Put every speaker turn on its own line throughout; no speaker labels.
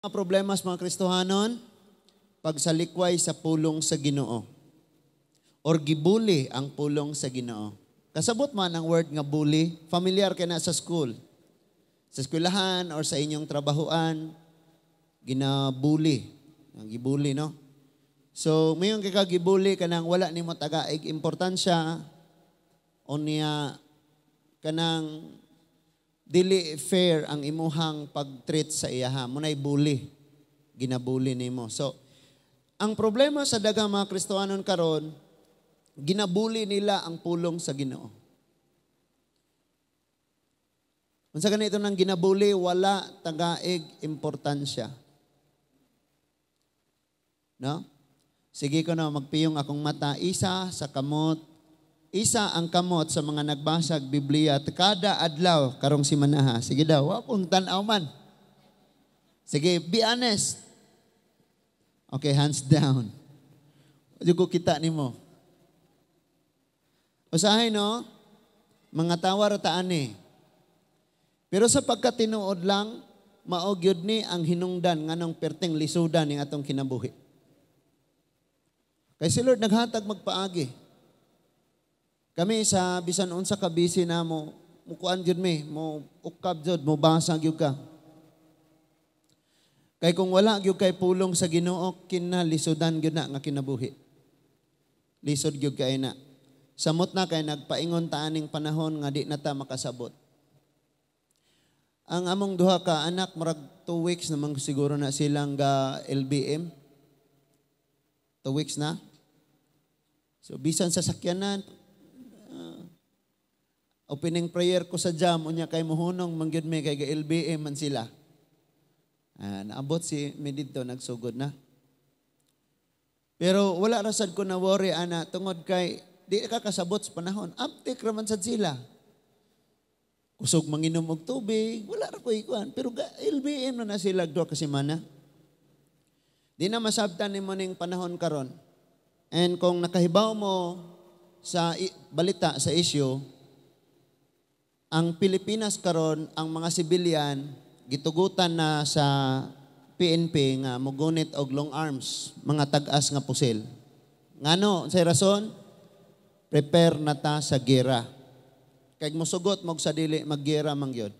Problema sa mga Kristohanon, pagsalikway sa pulong sa Ginoo. Or gibully ang pulong sa Ginoo. Kasabot man ang word nga bully, familiar kay na sa school. Sa eskwelahan or sa inyong trabahoan, ginabully. Ang gibully, no? So, mayon kay ka gibully kanang wala nimo tagaig importansya o niya kanang dili fair ang imuhang pag-treat sa iyaha. Muna'y bully. Ginabully nimo. So, ang problema sa daghang mga Kristohanon karon, ginabully nila ang pulong sa Ginoo. Unsa ganito nang ginabully, wala tagaig importansya. No? Sige ko na, magpiyong akong mata. Isa sa kamot, isa ang kamot sa mga nagbasag Biblia at kada adlaw karong simanaha. Sige daw, wa kong tan-aw man. Sige, be honest. Okay, hands down. Jugo kita nimo. Usahay no, mga tawar taan eh. Pero sa pagkatinuod lang, mao gyud ni ang hinungdan nganong perting lisudan ning atong kinabuhi. Kay si Lord naghatag magpaagi. Kami sa bisan unsa ka busy na mo, mukuan gyud mi, mo ukab jud, mo basa gyud ka. Kay kung wala gyud kay pulong sa Ginoo, kinalisudan gyud na nga kinabuhi. Lisod gyud kay na. Samot na kay nagpaingon ta aning panahon nga di na ta makasabot. Ang among duha ka anak, murag 2 weeks naman siguro na silang ga LBM. 2 weeks na. So bisan sa sakyanan, opening prayer ko sa jam, unya kay muhunong man gyud mi kay ga LBM man sila. Naabot si mi didto, nagsugod na. Pero wala ra sad ko na worry ana tungod kay di ka kasabot sa panahon. Aptik ra man sad sila. Kusog manginom og tubig, wala ra ko ikuan. Pero ga LBM na na sila 2 ka semana. Di na masabtan nimo ning panahon karon. And kung nakahibaw mo sa balita sa issue, ang Pilipinas karon, ang mga civilian gitugutan na sa PNP nga mogunit og long arms, mga tag-as nga pusil. Ngano, say rason? Prepare na ta sa gera. Kay mosugot mo sa dili maggera man gyud.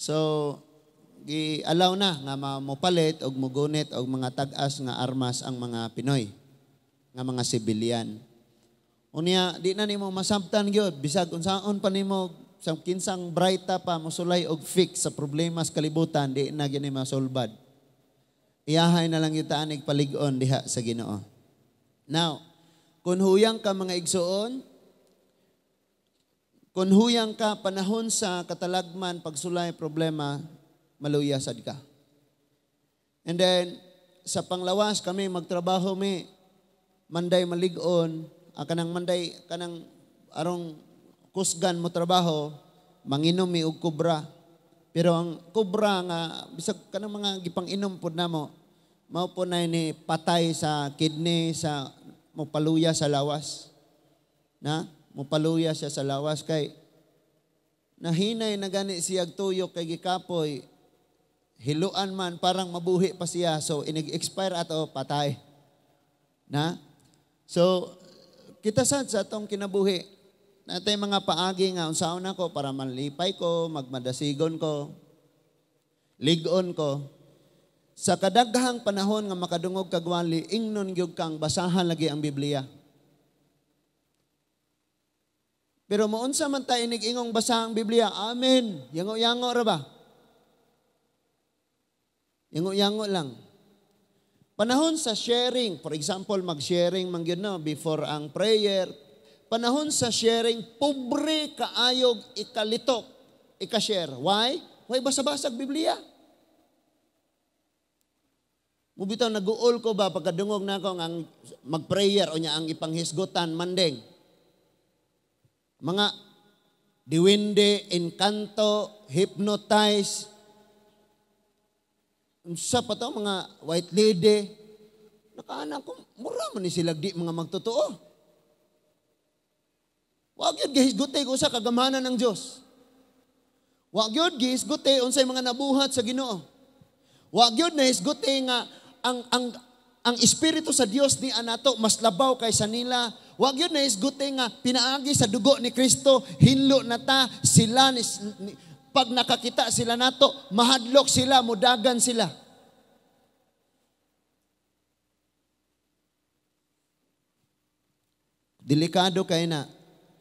So, gi-allow na nga mopalit og mogunit og mga tag-as nga armas ang mga Pinoy, nga mga civilian. Unya, di na nimo masabtan gyud bisag unsaon pa nimo sa kinsang brighta pa mosulay og fix sa problema sa kalibutan, di na gini masulbad. Iyahay na lang yung taanig palig-on diha sa Ginoo. Now, kung huyang ka, mga igsuon, kung huyang ka panahon sa katalagman, pagsulay problema, maluya sad ka. And then, sa panglawas kami magtrabaho mi, Manday malig-on, kanang Manday, kanang arong kusgan mo trabaho, manginom mi og Cobra. Pero ang Cobra nga, bisag kanang mga gipang-inom pod namo, mao po na ni patay sa kidney, sa mopaluya sa lawas. Na? Mopaluya siya sa lawas kay nahinay na gani siya tuyok kay gikapoy, hiluan man parang mabuhi pa siya, so inig-expire ato, patay na. So kita sad sa atong kinabuhi natay mga paagi nga unsaon nako para malipay ko, magmadasigon ko, lig-on ko. Sa kadaghang panahon nga makadungog kag wali, ingnon gyud kang basahan lagi ang Biblia. Pero mounsa man ta inig ingong basa ang Biblia, amen. Yango-yango ra ba? Yango-yango lang. Panahon sa sharing, for example, mag-sharing man gyud no before ang prayer. Panahon sa sharing, pobre kaayog ikalitok, ika-share. Why? Why basa-basag Biblia? Mubitaw nag-uol ko ba pagkadungog na ako ang mag-prayer o niya ang ipanghisgutan mandeng. Mga diwinde, encanto, hypnotize, unsa pa to, mga white lady. Nakaana ko, mura man ni sila di mga magtotoo. Wag yun gihisguti ko sa kagamhanan ng Diyos. Wag yun gihisguti unsay mga nabuhat sa Ginoo. Wa gyud nahisguti nga ang espiritu sa Dios ni anato mas labaw kaysa nila. Wa gyud nahisguti nga pinaagi sa dugo ni Kristo hinlo na ta sila ni, pag nakakita sila nato mahadlok sila, mudagan sila. Delikado kay na.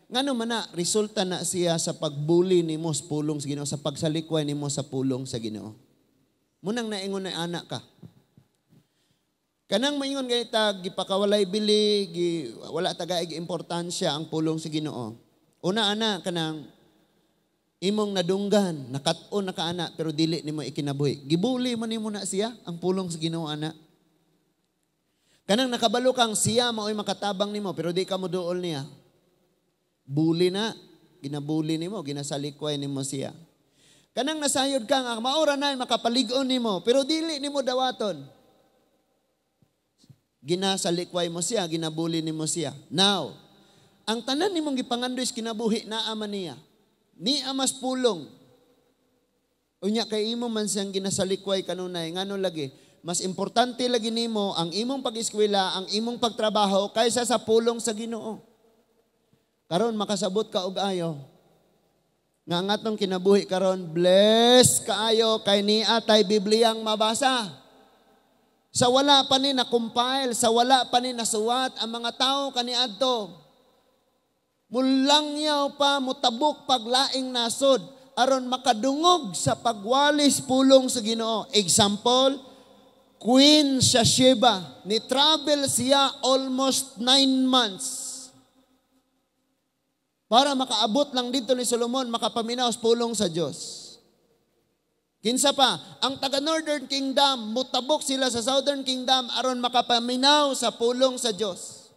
Ngano man na resulta na siya sa pagbuli nimo sa pulong sa Ginoo, sa pagsalikway nimo sa pulong sa Ginoo. Munang naingon na anak ka. Kanang maingon ganita, gipakawalay bili, wala tagaig importansya ang pulong sa Ginoo. Una ana kanang imong nadunggan, nakat-on na ka ana, pero dili nimo ikinabuhi. Gibuli man nimo na siya ang pulong sa Ginoo ana. Kanang nakabalo kang siya mao'y makatabang nimo pero di ka moduol niya. Buli na, ginabuli nimo, ginasalikway nimo siya. Kanang nasayod ka nga maora na makapalig-on nimo pero dili nimo dawaton. Ginasalikway mo siya, ginabuli nimo siya. Now, ang tanan nimong gipangandoy sa kinabuhi naa man niya. Ni amas pulong. Unya kay imo man siyang ginasalikway kanunay, ngano lagi? Mas importante lagi nimo ang imong pag-eskwela, ang imong pagtrabaho kaysa sa pulong sa Ginoo. Karon makasabot ka og ayo. Nga ang atong kinabuhi karon bless kaayo kay niya tay Bibliang mabasa. Sa wala pa ni na-compile, sa wala pa ni nasuwat ang mga tao kaniadto. Mulangyaw pa mutabok paglaing nasod aron makadungog sa pagwalis pulong sa Ginoo. Example, Queen sa Sheba, ni travel siya almost 9 months. Para makaabot lang dito ni Solomon, makapaminaw sa pulong sa Dios. Kinsa pa, ang taga Northern Kingdom, mutabok sila sa Southern Kingdom aron makapaminaw sa pulong sa Dios.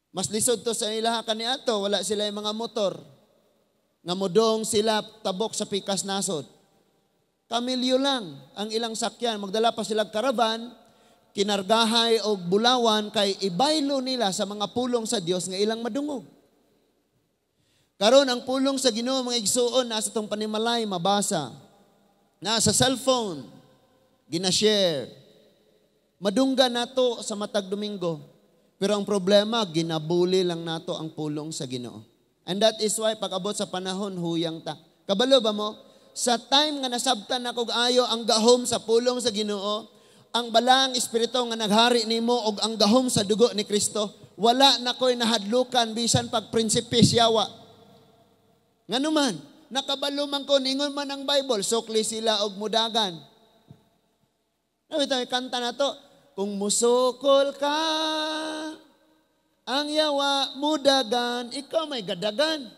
Mas lisod to sa ilaha kaniadto, wala sila yung mga motor. Nga modong sila tabok sa pikas nasod. Kamilyo lang ang ilang sakyan. Magdala pa sila karavan, kinargahay o bulawan kay ibaylo nila sa mga pulong sa Dios nga ilang madungog. Karon ang pulong sa Ginoo mga igsuon nasa tong panimalay mabasa. Nasa cellphone gina-share. Madungga nato sa matag Domingo. Pero ang problema ginabuli lang nato ang pulong sa Ginoo. And that is why pag-abot sa panahon huyang ta. Kabalo ba mo? Sa time nga nasabtan na kog ayo ang gahom sa pulong sa Ginoo, ang balang espiritu nga naghari nimo og ang gahom sa dugo ni Kristo, wala na ko'y nahadlukan bisan pag prinsipe siyawa. Ngano man, nakabalo man ko, ningon man ang Bible, sukli sila og mudagan. Nawit ang kanta na to, kung musukol ka, ang yawa mudagan, ikaw may gadagan.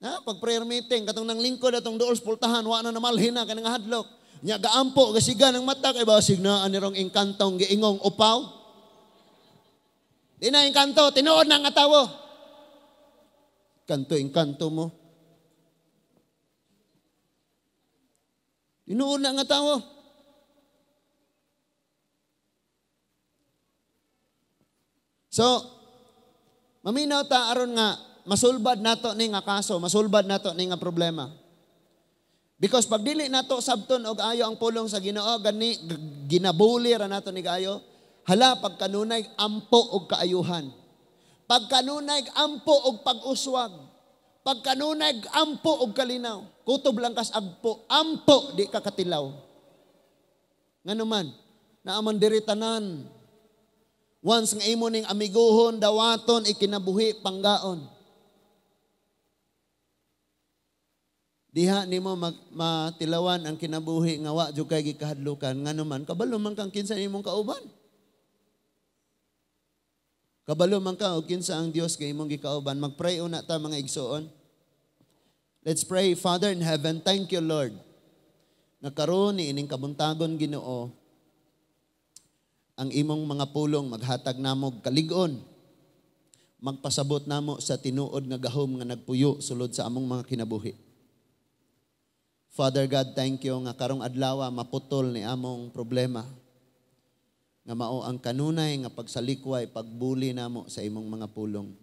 Na, pag prayer meeting, katong nang lingkod atong dool sa pultahan, wa na namalhin na kanang hadlok. Nya gaampo gasiga ng mata kay basig na anirong engkantong giingong upaw. Di na engkanto, tinuod na nga tawo. Kanto engkanto mo. Tinuod na nga tawo. So, maminaw ta aron nga masulbad nato ni nga kaso, masulbad nato ni nga problema. Because pag dili nato sabton og ayo ang pulong sa Ginoo, gani ginabuli ra nato ni kaayo, hala pagkanunay ampo og kaayuhan. Pagkanunay ampo og pag-uswag. Pagkanunay ampo og kalinaw. Kutob lang kas agpo, ampo di ka katilaw. Ngano man, naaman diri tanan. Once nga imo ning amiguhon, dawaton, ikinabuhi, panggaon. Diha nimo matilawan ang kinabuhi nga wa jud kay gikahadlukan. Ngano man, kabalo man kang kinsa nimong kauban. Kabalo man ka og kinsa ang Dios kay imong gikauban. Magpray una ta mga igsoon. Let's pray. Father in heaven, thank you Lord. Nga karon ni ining kabuntagon Ginoo, ang imong mga pulong maghatag namo kalig-on. Magpasabot namo sa tinuod nga gahom nga nagpuyo sulod sa among mga kinabuhi. Father God, thank you nga karong adlaw maputol ni among problema. Nga mao ang kanunay nga pagsalikway, pagbuli namo sa imong mga pulong.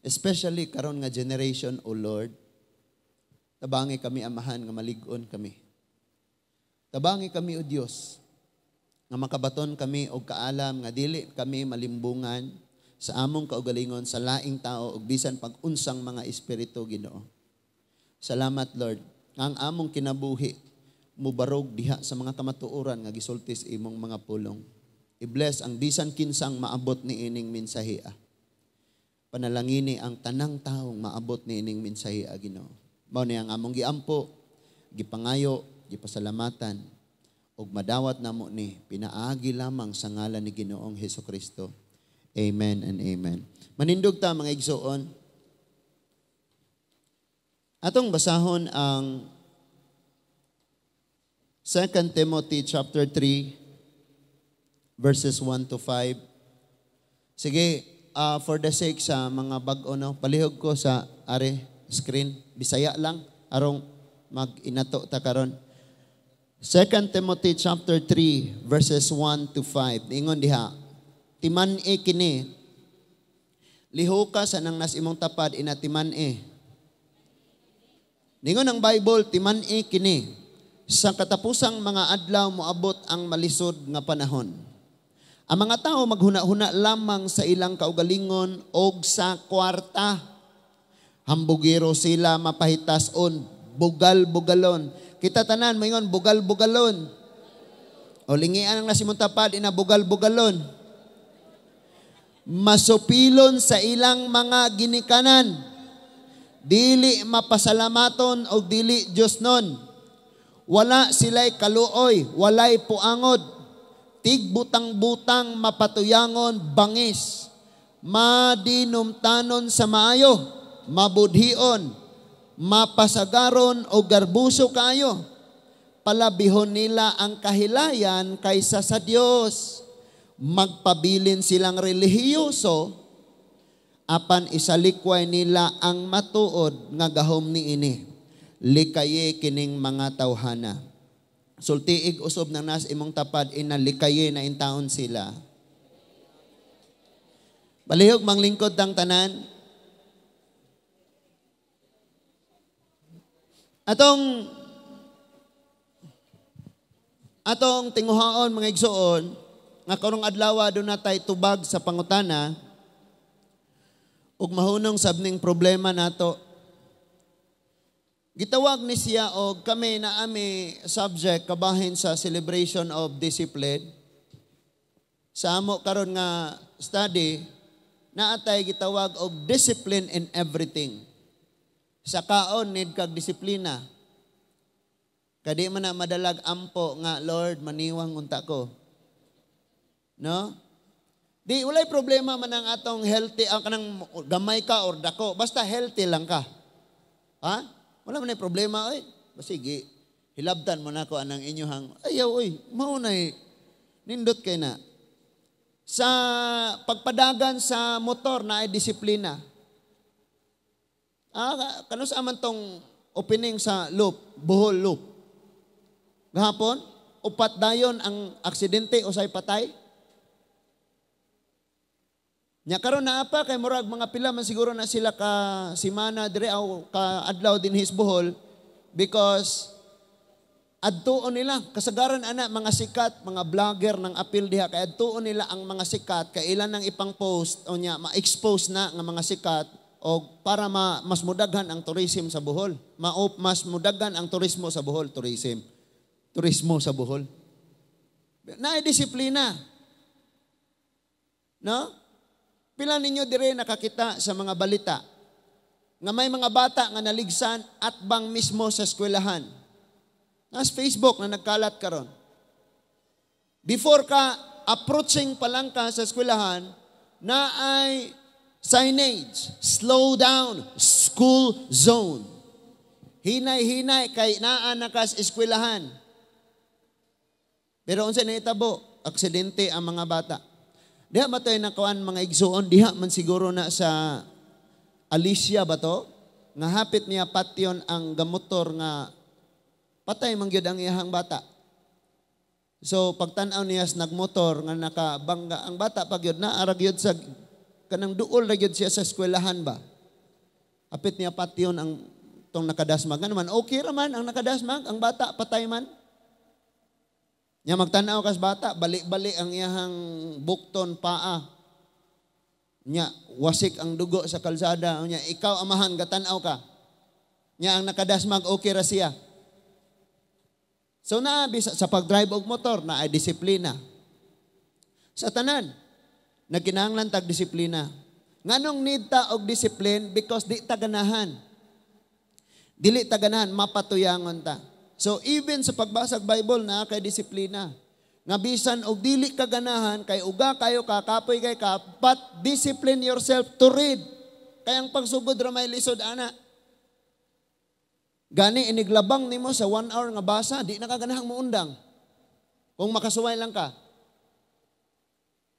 Especially karon nga generation, O Lord, Tabangi kami, Amahan, nga malig-on kami. Tabangi kami, O Dios, nga makabaton kami og kaalam nga dili kami malimbungan sa among kaugalingon sa laing tao ug bisan pag-unsang mga espiritu, Ginoo. Salamat, Lord, nga ang among kinabuhi mubarog diha sa mga kamatuoran nga gisulti sa imong mga pulong. I-bless ang bisan kinsang maabot ni ining mensahea. Panalangini ang tanang taong maabot ni ining mensahea, Ginoo. Mao ni ang among giampo, gipangayo, gipasalamatan ug madawat namo ni pinaagi lamang sa ngalan ni Ginoong Hesukristo. Amen and amen. Manindog ta, mga igsoon. Atong basahon ang 2 Timothy chapter 3 verses 1 to 5. Sige, for the sake sa mga bag-o, no, palihog ko sa are screen, Bisaya lang arong mag-inato ta karon. 2 Timothy chapter 3 verses 1 to 5. Ingon diha, timan-i kini. Lihoka sa nang nas imong tapad ina timan-i. Ningon ang Bible, timan-i kini. Sa katapusang mga adlaw moabot ang malisod nga panahon. Ang mga tao maghuna-huna lamang sa ilang kaugalingon og sa kwarta. Hambugiro sila, mapahitason, bugal-bugalon. Kita tanan moingon bugal-bugalon. O lingian ang nasimong tapad ina bugal-bugalon. Masupilon sa ilang mga ginikanan. Dili mapasalamaton og dili Diyos nun. Wala sila'y kaluoy, walay puangod. Tigbutang-butang, mapatuyangon, bangis. Madinumtanon sa maayo, mabudhion, mapasagaron o garbuso kayo. Palabihon nila ang kahilayan kaysa sa Dios. Magpabilin silang relihiyoso, apan isalikway nila ang matuod nga gahom niini. Likaye kining mga tawhana. Sultiig usob nang nas imong tapad ina likaye na intaon sila. Palihog manglingkod tang tanan. Atong tinguhaon, mga igsoon, nga karong adlaw do natay tubag sa pangutana ug mahunong sabning problema nato. Gitawag ni siya og kami na ami subject kabahin sa celebration of discipline. Sa amo karon nga study naatay gitawag og discipline in everything. Sa kaon need kag disiplina. Kadi man na madalag ampo nga Lord maniwang unta ko. No? Di walay problema man ang atong healthy ang kanang gamay ka or dako, basta healthy lang ka. Ha? Wala man ay problema oy. Sige, hilabtan mo na ko anang inyohang ayaw oy, mao nay nindot kay na. Sa pagpadagan sa motor na ay disiplina. Ah, kano sa man tong opening sa loop, Bohol loop. Gahapon, upat dayon ang aksidente usay patay. Nya karon naa pa kay murag mga pila man siguro na sila ka simana dire aw ka adlaw dinhi sa Bohol because adtuon nila kasagaran ana mga sikat, mga vlogger ng apil diha kay adtuon nila ang mga sikat kay ilan nang ipang post o nya ma-expose na nga mga sikat o para mas mudaghan ang tourism sa Bohol. Mas mudaghan ang turismo sa Bohol, tourism. Turismo sa Bohol. Naay disiplina. No? Pila ninyo dire nakakita sa mga balita nga may mga bata nga naligsan at bang mismo sa eskwelahan. Nas Facebook na nagkalat karon. Before ka approaching pa lang ka sa eskwelahan, na ay signage, slow down, school zone. Hinay-hinay kay naa na ka sa eskwelahan. Pero unsa nahitabo? Aksidente ang mga bata. Diha ba tayo nakuan mga igsuon? Diha man siguro na sa Alicia ba to? Nga hapit niya patyon ang gamotor nga patay man gyud ang iyahang bata. So pagtan-aw niya sa nagmotor nga nakabangga ang bata pa gyud na ara gyud sa kanang duol ra gyud siya sa eskwelahan ba. Hapit niya patyon ang tong nakadasmag. Nga naman, okay raman ang nakadasmag, ang bata patay man. Nya magtan-aw kas bata, bali-bali ang iyahang bukton paa. Nya wasik ang dugo sa kalsada. Nya ikaw amahan gatan-aw ka. Nya ang nakadasmag okay ra siya. So naa sa pag-drive og motor na ay disiplina. Sa tanan nagkinahanglan tag disiplina. Nganong need ta og discipline? Because di ta ganahan. Dili ta ganahan, mapatuyangon ta. So even sa pagbasag Bible naa kay disiplina. Nga bisan og dili ka ganahan kay uga kayo ka, kapoy kay ka, but discipline yourself to read. Kay ang pagsugod ra may lisod ana. Gani iniglabang nimo sa 1 hour nga basa, di na ka ganahang muundang. Kung makasuway lang ka.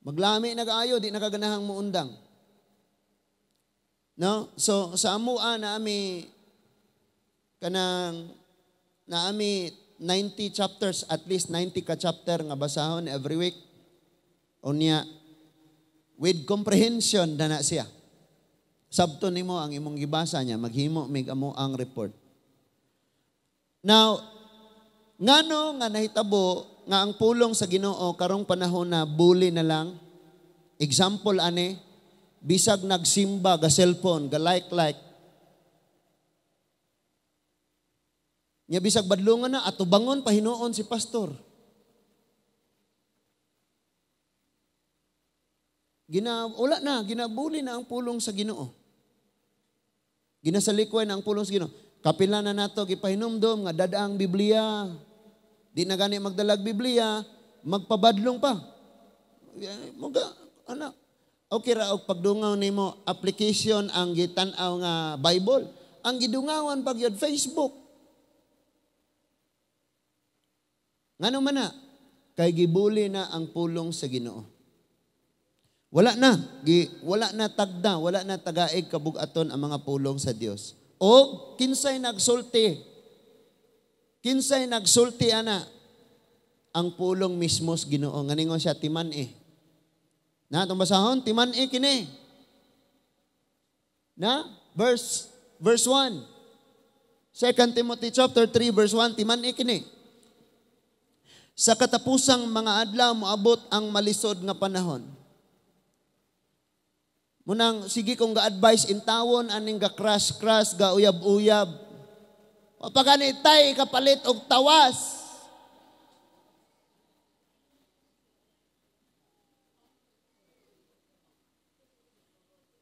Maglami na kaayo, di na ka ganahang muundang. No? So sa amua na ami kanang naami 90 chapters, at least 90 ka chapter nga basahon every week. Unya with comprehension na na siya. Sabto nimo ang imong gibasa niya, maghimo mig amo ang report. Now, ngano nga nahitabo nga ang pulong sa Ginoo karong panahon na buli na lang? Example ani, bisag nagsimba ga cellphone, ga like like. Nya bisag badlungan na atubangon pahinuon si pastor. Wala na, ginabuli na ang pulong sa Ginoo. Ginasalikway na ang pulong sa Ginoo. Kapila na nato gipahinumdom nga dada ang Biblia. Di na gani magdalag Biblia, magpabadlong pa. Muga, anak. Okay ra og pagdungaw nimo application ang gitan-aw nga Bible. Ang gidungawan pag yun Facebook. Ngano man na? Kay gibuli na ang pulong sa Ginoo. Wala na, wala na tagda, wala na tagaig kabugaton ang mga pulong sa Dios. O kinsay nagsulti? Kinsay nagsulti ana? Ang pulong mismo sa Ginoo. Nganingon siya timan-i. Na atong basahon, timan-i kini. Na verse 1. 2 Timothy chapter 3 verse 1, timan-i kini. Sa katapusang mga adlaw moabot ang malisod nga panahon. Munang sige kong ga-advise intawon aning ga-crush-crush, ga-uyab-uyab. Pagani tay kapalit og tawas.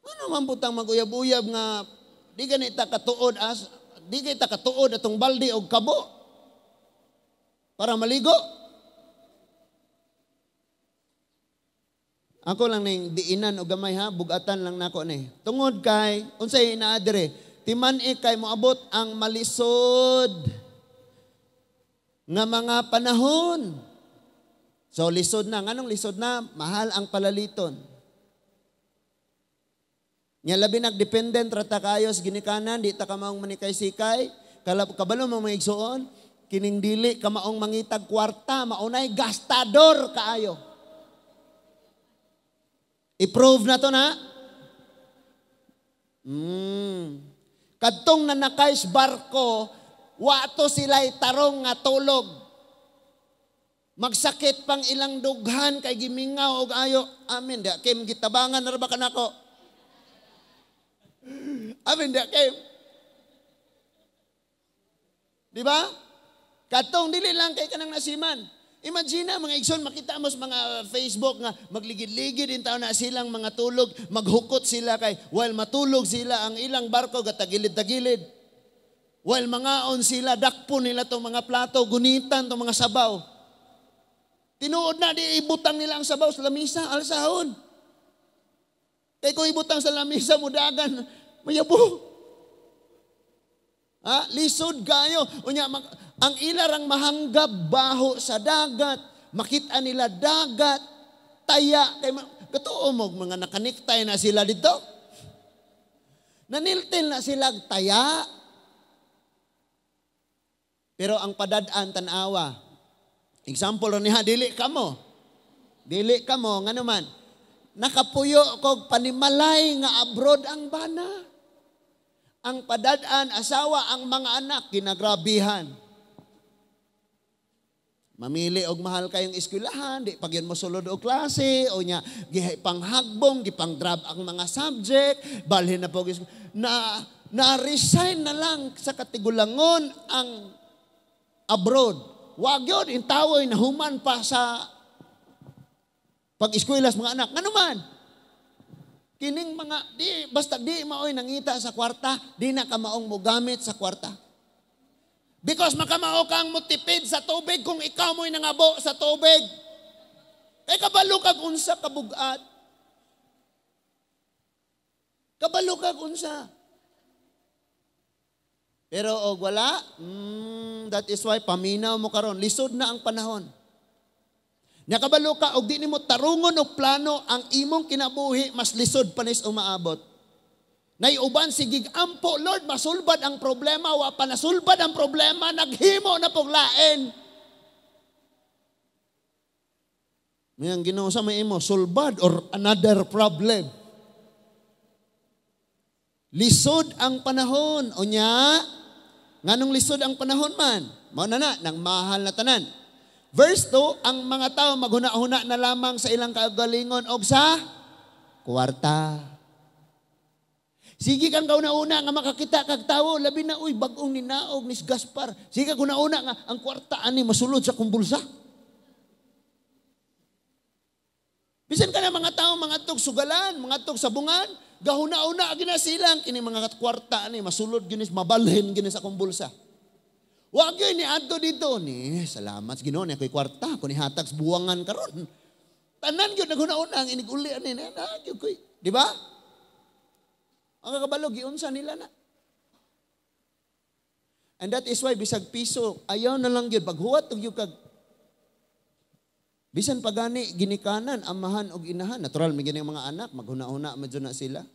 Ano man putang mag-uyab-uyab nga di gani ta katuod as di kay ta katuod atong balde og kabo para maligo. Ako lang ning diinan og gamay ha, bugatan lang nako ni. Tungod kay unsay inaa dire, timan-i kay moabot ang malisod nga mga panahon. So lisod na, nganong lisod na? Mahal ang palaliton. Nya labi nagdependent ra ta kayo sa ginikanan, di ta ka maong manikay-sikay, kabalo mo mga igsuon, kining dili ka maong mangitag kwarta, maunay gastador kaayo. I-prove na to na. Kadtong nanakay sa barko, wato sila'y tarong nga tulog. Magsakit pang ilang dughan kay gimingaw og ayo. Amen da Kim, gitabangan na ra ba kanako? Amen da Kim. Di ba? Kadtong dili lang kay kanang nasiman. Imagine na, mga igsoon, makita mo sa mga Facebook nga magligid-ligid in taon na silang mga tulog, maghukot sila kay while matulog sila ang ilang barko gatagilid-tagilid. While mangaon sila, dakpo nila tong mga plato, gunitan tong mga sabaw. Tinuod na di ibutang nila ang sabaw sa lamisa, alsahon. Kay kung ibutang sa lamisa mudagan, mayabo. Ha? Lisod kayo. Unya, ang ilarang mahanggap baho sa dagat, makita nila dagat, taya kay katuo mo mga nakaniktay na sila dito. Naniltil na sila taya. Pero ang padad-an tan-awa. Example ra niya, dili kamo. Dili kamo ngano man nakapuyo kog panimalay nga abroad ang bana. Ang padad-an, asawa, ang mga anak, ginagrabihan. Mamili og mahal kayong eskwelahan, di pag yun mo sulod og klase, o nya, gipanghagbong, gipang-drop ang mga subject, balhin na po, na, na-resign na lang sa katigulangon ang abroad. Wag yun, intawoy na human pa sa pag-eskwela sa mga anak. Ngano man? Kining mga, di, basta di maoy nangita sa kwarta, di na ka maong mogamit sa kwarta. Because makamao kang mutipid sa tubig kung ikaw mo'y nangabo sa tubig. Kay kabalo kag unsa kabugat. Kabalo kag unsa. Pero og wala, that is why paminaw mo karon, lisod na ang panahon. Nya kabalo ka og di nimo tarungon og plano ang imong kinabuhi, mas lisod pa nis umaabot. Nay uban sige ampo, "Lord, masulbad ang problema," wa pa nasulbad ang problema, naghimo na pog lain. May ang Ginoo sa may imo, sulbad or another problem. Lisod ang panahon. Unya, nganong lisod ang panahon man? Mao na na, nang mahal na tanan. Verse 2, ang mga tao maghuna-huna na lamang sa ilang kaugalingon og sa kwarta. Sige kang kauna-una nga makakita kag tawo, labi na, uy, bag-ong ninaog ni Gaspar. Sige kang una-una nga ang kwarta ani masulod sa kong bulsa. Bisan ka na mga tao, mga tog sugalan, mga tog sabungan, gahuna-una gina silang kini mga kwarta ani masulod ginis, mabalhin ginis akong bulsa. Wag yun ni adto dito ni salamat sa Ginoo ni ako'y kwarta ko ni hatag sa buwangan karon. Tanan gyud naghuna-una ang inig-uli ani na gyud koy, di ba? Ang kakabalo giunsa nila na. And that is why bisag piso ayaw na lang gyud paghuwat og gyud kag bisan pagani ginikanan amahan og inahan, natural may gini mga anak maghuna-huna man jud na sila.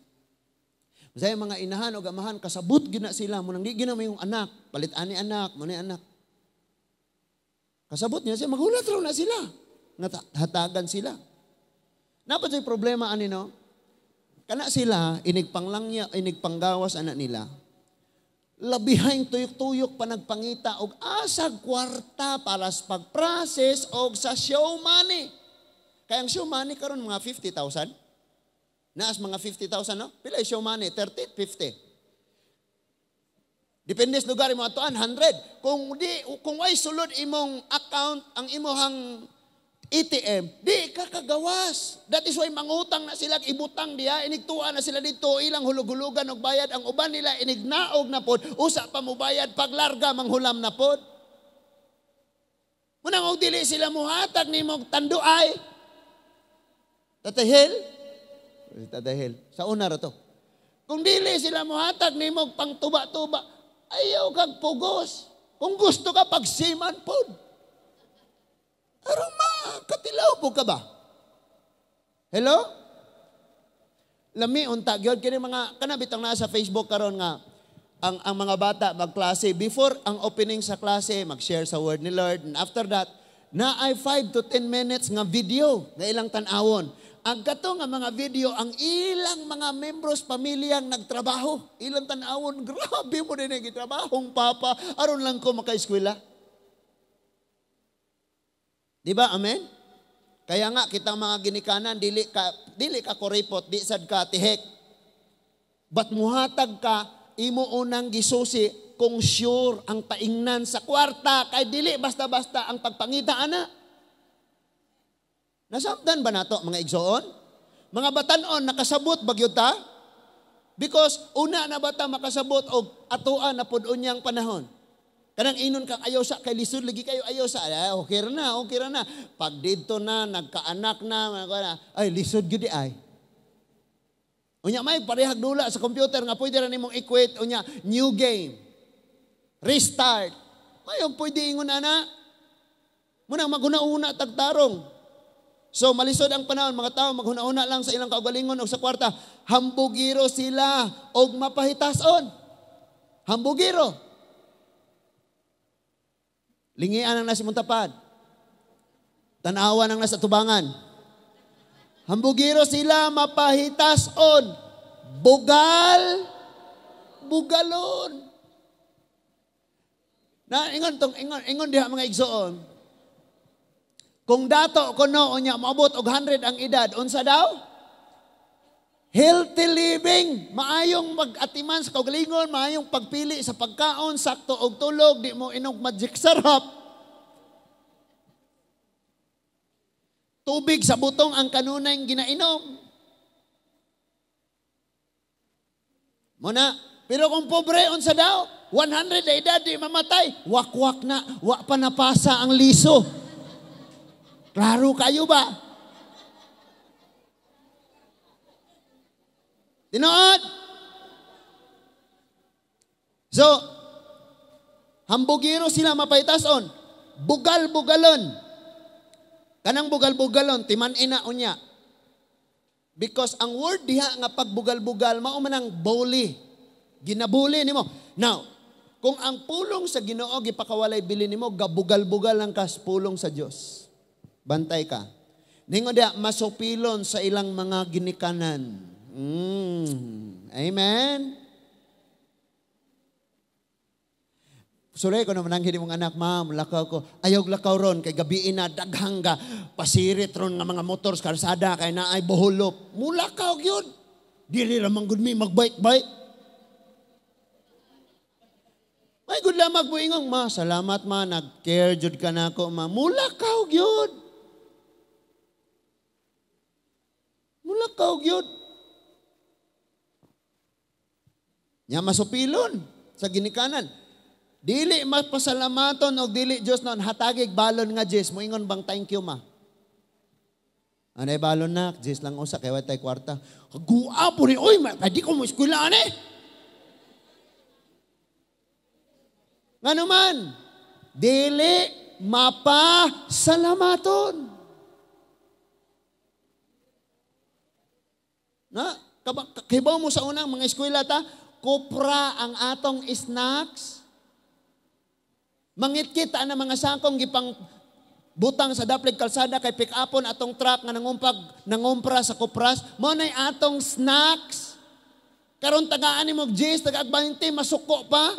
Masaya mga inahan o amahan, kasabot gina sila. Munang di gina may yung anak. Palit ani anak, muna anak. Kasabot niya siya, maghulat raw na sila. Hatagan sila. Dapat sa'y problema ani no? Kana sila, inigpanglangya, inigpanggawas anak nila. Labihang tuyok-tuyok pa nagpangita og asag kwarta para sa pag-process og sa show money. Kaya ang show money karon mga 50,000. Naas mga 50,000, no? Pila show money? 30, 50. Depende sa lugar imo atuan, 100. Kung way sulod imong account, ang imong ATM, di ka kagawas. That is why mangutang na sila, ibutang diya, inigtuan na sila dito, ilang hulug-hulugan og bayad, ang uban nila inignaog na pod, usa pa mo bayad, paglarga manghulam na pod. Munang og dili sila muhatag nimong tanduay. Tatahil? Tatahil. Sa una ra to. Kung dili sila muhatag nimong pangtuba-tuba, ayaw kag pugos. Kung gusto ka, pagsiman pod. Aron makatilaw po ka ba? Hello? Lami unta gyud kini mga kana bitang naa sa Facebook karon nga ang mga bata magklase before ang opening sa klase mag-share sa word ni Lord, and after that naay 5 to 10 minutes nga video nga ilang tan-awon. Ang kato nga mga video, ang ilang mga membros pamilyang nagtrabaho, ilang tan-awon, grabe mo din ang gitrabahong papa, aron lang ko makaeskwela. Di ba? Amen? Kaya nga kitang mga ginikanan, dili ka koripot, di sad ka tihek. But muhatag ka, imo unang gisusi kung sure ang paingnan sa kwarta, kay dili basta-basta ang pagpangita ana. Nasabdan ba nato mga igsoon? Mga batanon nakasabot ba gyud ta? Because una na bata makasabot og atoa na pud unyang panahon. Kanang inon kang ayaw sa kay lisod lagi kayo ayaw sa, ay, okay ra na, okay ra na. Pag didto na nagkaanak na, ay lisod gyud di ay. Unya may parehag dula sa computer nga pwede ra nimong i-quit, unya new game. Restart. Mayong pwede ingon ana. Munang maghuna-una tagtarong. So malisod ang panahon, mga tao maghuna-una lang sa ilang kaugalingon og sa kwarta. Hambugiro sila og mapahitason. Hambugiro. Lingian ang nasa muntapad. Tanawan ang nasa tubangan. Hambugiro sila mapahitason. Bugal Bugalon. Na ingon tong ingon ingon diha, mga igsoon. Kung dato kuno unya moabot og 100 ang edad, unsa daw? Healthy living, maayong mag-atiman sa kaugalingon, maayong pagpili sa pagkaon, sakto og tulog, di mo inog Magic Sarap. Tubig sa butong ang kanunay ginainom. Muna, pero kung pobre, unsa daw? 100 na edad, di mamatay. Wakwak na, wa pa napasa ang liso. Klaro kayo ba? Tinood? So, hambugiro sila mapaytason. Bugal-bugalon. Kanang bugal-bugalon, timan-ina unya. Because ang word diha nga pagbugal-bugal, mao man ang bully. Ginabuli nimo. Now, kung ang pulong sa Ginoo gipakawalay bili nimo, gabugal-bugal lang kas pulong sa Dios. Bantay ka. Ningon diha, masupilon sa ilang mga ginikanan. Amen. Sulay ko naman ang hindi mong anak, ma'am, lakaw ko. Ayaw lakaw ron, kay gabiin na, daghang ga, pasirit ron nga mga motor sa kalsada, kay naay buhulop. Mulakaw yun. Dili ramang gud mi, magbike-bike. May good lamag mo ingong, ma, salamat ma, nag-care jud ka na ako, ma. Mulakaw yun. Mulakaw yun. Nya masupilon sa ginikanan. Dili mapasalamaton og dili Dios noon hatagig balon nga Jess moingon bang thank you ma. Anay balon na Jess lang usa kay way tay kwarta. Guapo ni oy ma, di ko mo eskwela ani. Ngano man? Dili mapasalamaton. Na, kibaw mo sa unang mga eskwela ta, kopra ang atong snacks. Mangitkita na mga sakong gipang butang sa daplig kalsada kay pick upon atong truck nga nangumpra sa kopras. Mao nay atong snacks. Karon tagaan nimo og 10, tagaag 20, masuko pa.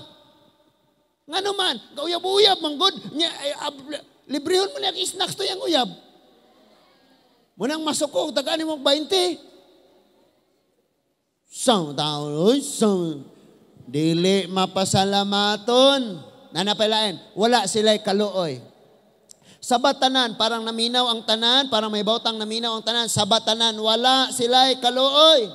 Ngano man, gauyab-uyab man gud. Librehon mo na ang snacks to yang uyab. Munang masuko tagaan nimo og 20. Sa tao, sa dili mapasalamaton. Nanapailain, wala sila'y kaluoy. Sa batanan, parang naminaw ang tanan, parang may bautang naminaw ang tanan. Sa batanan, wala sila'y kaluoy.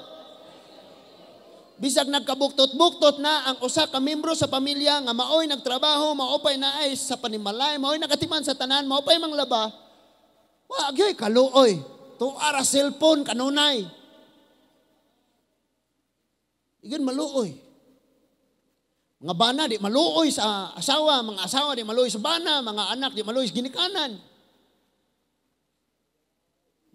Bisag nagkabuktot-buktot na ang usa ka membro sa pamilya nga maoy nagtrabaho, maopay naay sa panimalay, maoy nakatiman sa tanan, maopay manglaba. Wa gyoy kaluoy. Tuara cellphone kanunay. Igin maluoy. Mga bana di maluoy sa asawa, mga asawa di maluoy sa bana, mga anak di maluoy sa ginikanan.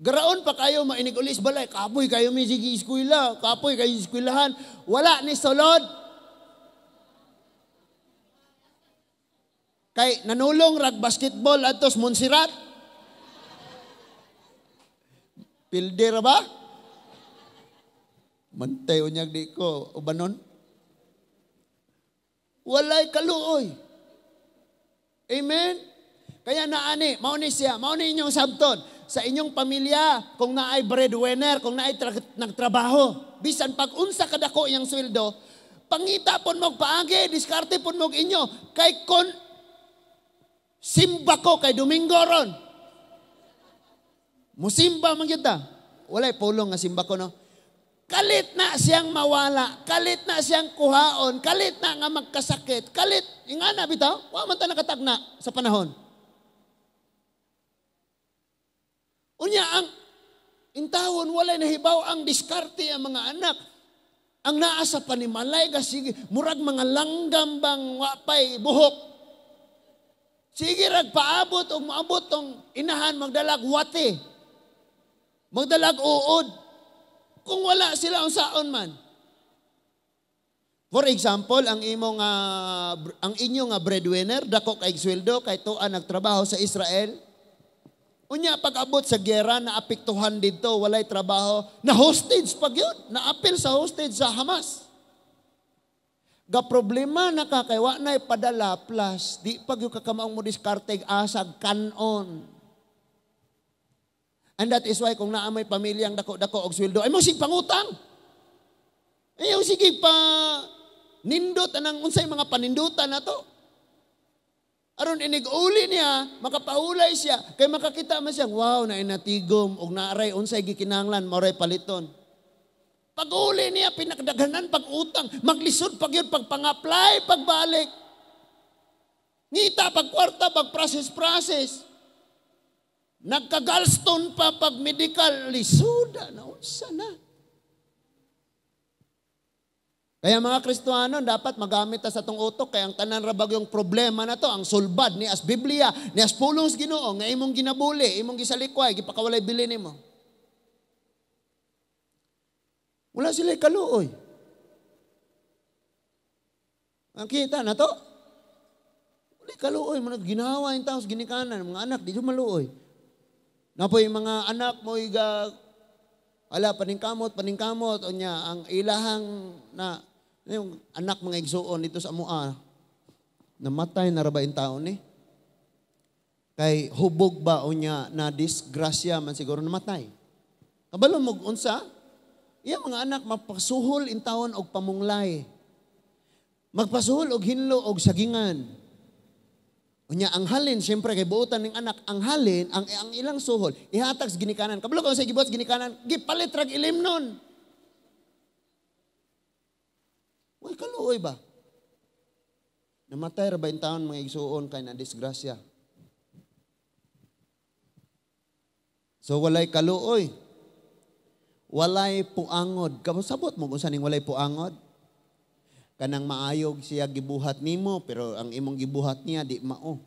Garaon pa kayo mainig-ulis balay, kapoy kayo may sige eskwela, kapoy kayo eskwelahan, wala ni sulod. Kay nanulong rag basketball atos Montserrat. Pilde ra ba? Mantay unyag di ko ubanon. Walay kaluoy. Amen? Kaya naani, mao ni siya, mao ni inyong sabton. Sa inyong pamilya, kung naay breadwinner, kung naay nagtrabaho, bisan pag unsa kadako iyang sweldo, pangita pon mog paagi, diskarte pon mog inyo, kay kon simba ko kay Domingo ron. Musimba man gyud ta. Walay pulong nga simba ko no. Kalit na siyang mawala, kalit na siyang kuhaon, kalit na nga magkasakit, kalit, ingana bitaw, wa man ta nakatagna sa panahon. Unya ang intawon walay nahibaw ang diskarte ang mga anak. Ang naa sa panimalay kasi murag mga langgam bang wapay buhok. Sige rag paabot og moabot tong inahan magdalag wate. Magdalag uod. Kung wala sila unsaon man. For example, ang imong ang inyo nga breadwinner dako kay sweldo kay tuan nagtrabaho sa Israel. Unya pag-abot sa giyera na apektuhan didto, walay trabaho, na hostage pag yun, naapil sa hostage sa Hamas. Ga problema na ka kay wa na'y padala plus di pag yung kakamaong mo diskarte asag kanon. And that is why kung naa may pamilyang dako-dako og sweldo ay mo sig pangutang. Ayaw sige pa nindot anang unsay mga panindutan na to. Aron inig-uli niya, makapaulay siya, kay makakita man siya, wow, na inatigom, og naaray unsay gikinahanglan, maoray paliton. Pag-uli niya, pinakdaghanan pag-utang, maglisod pag yun, pagpang-apply, pagbalik. Ngita pag kwarta, pag process-process. Nagka-gallstone pa pag medical, lisuda na, unsa na. Kaya mga Kristohano, dapat magamit ta sa atong utok, kaya ang tanan rabag yung problema na to, ang sulbad ni as Biblia, ni as pulong sa Ginoo, nga imong ginabuli, imong gisalikway, gipakawalay bili nimo. Wala sila kaluoy. Ang kita na to? Wala kaluoy. Mga ginawa yung tao sa ginikanan. Mga anak, di yung maluoy. Napoy mga anak mo, iga, ala, paningkamot, paningkamot. O niya, ang ilahang na, yung anak mga igsuon dito sa amua, namatay na ra ba yung tao ni? Kay hubog ba o niya na disgrasya man siguro namatay. Kabalo mo unsa? Iya mga anak mapasuhol in taon og pamunglay. Magpasuhol og hinlo og sagingan. Unya ang halin siyempre kay buotan ning anak ang halin ang ilang suhol ihatag sa ginikanan. Kabalo ka sa gibuhat sa ginikanan, gipalit rag ilim nun. Uy kaluoy ba? Namatay ra ba in taon mga igsuon kay na disgrasya? So walay kaluoy. Walay puangod. Sabot mo kung saan walay puangod? Kanang maayog siya gibuhat nimo, pero ang imong gibuhat niya di mao.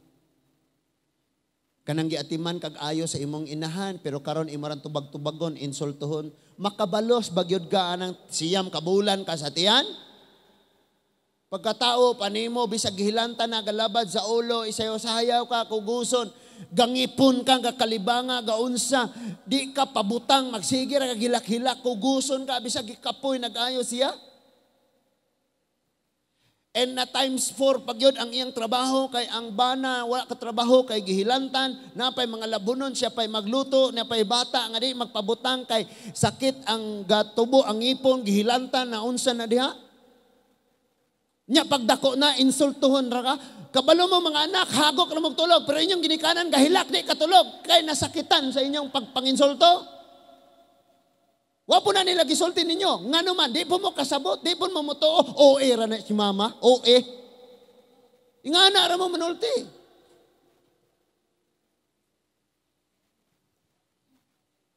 Kanang giatiman kag ayo sa imong inahan, pero karon imo ran tubag-tubagon, insultuhon. Makabalos bagyod ka anang siyam kabulan ka sa tiyan. Pagkatao panimo bisag gihilanta na galabad sa ulo, isayo-sayaw ka kuguson. Gangipon ka, gakalibanga, gaunsa, di ka pabutang, magsige ra ka gilak-hilak, kuguson ka, bisag gikapoy, nag-ayo siya. And na times 4, pag yun ang iyang trabaho, kay ang bana, wala ka trabaho, kay gihilantan, napay mga labunon, siya pa'y magluto, napay bata, nga di magpabutang, kay sakit ang gatubo, ang ipon, gihilantan, na unsa na diha. Nya pagdako na, insultuhon ra ka. Kabalo mo mga anak, hagok na magtulog, pero inyong ginikanan, gahilak di katulog, kay nasakitan sa inyong pagpanginsulto. Wa po na nila gisulti ninyo. Ngano man, di po mo kasabot, di po mo mutuo. OE ra na si mama, OE. Ingana ra mo manulti.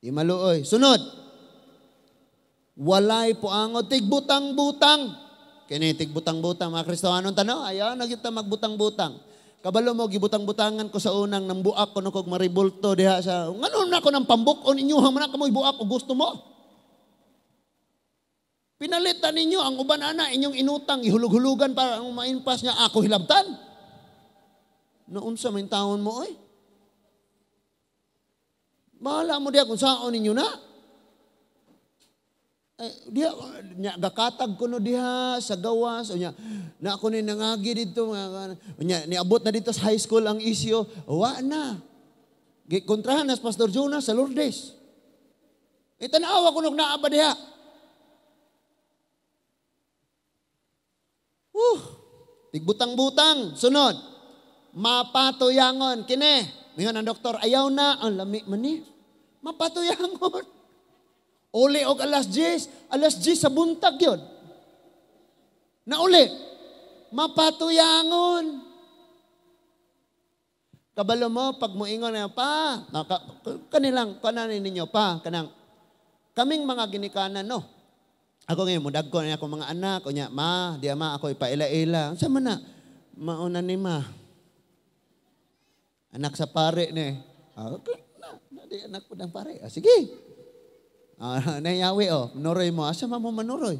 Di maluoy. Sunod. Walay puangod, tigbutang-butang. Kini tigbutang-butang mga Kristohanon tano, ayaw na kita magbutang-butang. Kabalo mo gibutang-butangan ko sa unang nambuak ko no kog maribulto diha sa ngano na ko nang pambuk-on inyo man na kamoy buak og gusto mo. Pinalitan ninyo ang uban ana inyong inutang ihulog-hulugan para ang mainpas niya ako hilabtan. Naunsa man taon mo oy? Bahala mo diha kung saon ninyo na. Ay, diha nya gakatag kuno diha sa gawas unya na ako ni nangagi didto unya niabot na dito sa high school ang isyo wa na gikontrahan na Pastor Jonas sa Lourdes. Itanawa kuno naa ba diha. Tigbutang-butang. Sunod, mapatuyangon kini. Mingon ang doktor, ayaw na ang lami man ni. Mapatuyangon. Uli og alas 10, alas 10 sa buntag yun. Nauli, mapatuyangon. Kabalo mo, pag muingon na pa, kanilang, kananin ninyo pa, kanang, kaming mga ginikanan, no? Ako ngayon, mudag ko na akong mga anak, o niya, ma, di ma, ako ipaila-ila. Saan man na? Mauna ni ma. Anak sa pare ni. Okay, na, di anak po ng pare. Ah, sige. Nayawi oh, manuroy mo. Asa man mo manuroy?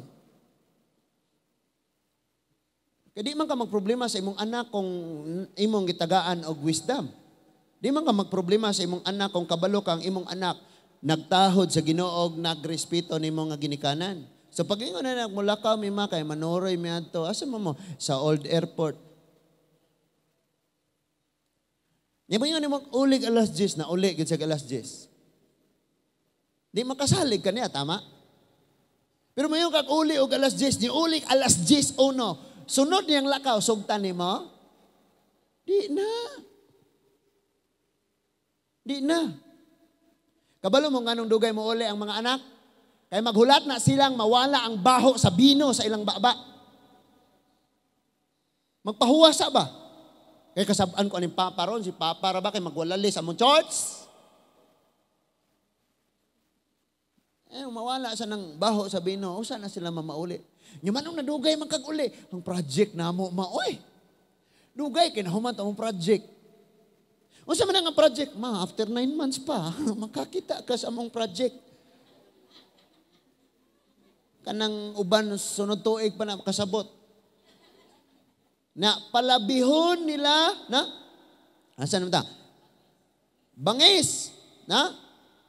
Kaya di man ka magproblema sa imong anak kung imong gitagaan og wisdom. Di man ka magproblema sa imong anak kung kabalo kang imong anak nagtahod sa Ginoo, nagrespeto nimo nga ginikanan. So pag ingon na mulakaw mi ma kay manuroy mi adto, asa mo mo sa old airport. Nya mo ingon nimo ulig alas 10 na uli gid sa alas 10. Di makasalig kaniya, tama? Pero mayon kag uli og alas 10, ni uli alas 10 uno. Sunod niyang lakaw sugtan nimo? Di na. Di na. Kabalo mo nganong dugay mo uli ang mga anak? Kay maghulat na silang mawala ang baho sa bino sa ilang baba. Magpahuwasa ba? Kay kasab-an ko aning papa ron, si papa ra ba kay magwalali sa among church? Eh, mawala sa nang baho sa bino, usa na sila mamauli. Nya manong nadugay man kag uli, ang project namo maoy. Dugay kay nahuman ta among project. Unsa man ang project? Ma, after 9 months pa, makakita ka sa among project. Kanang uban sunod tuig pa na kasabot. Na palabihon nila, na? Asa naman ta? Bangis, na?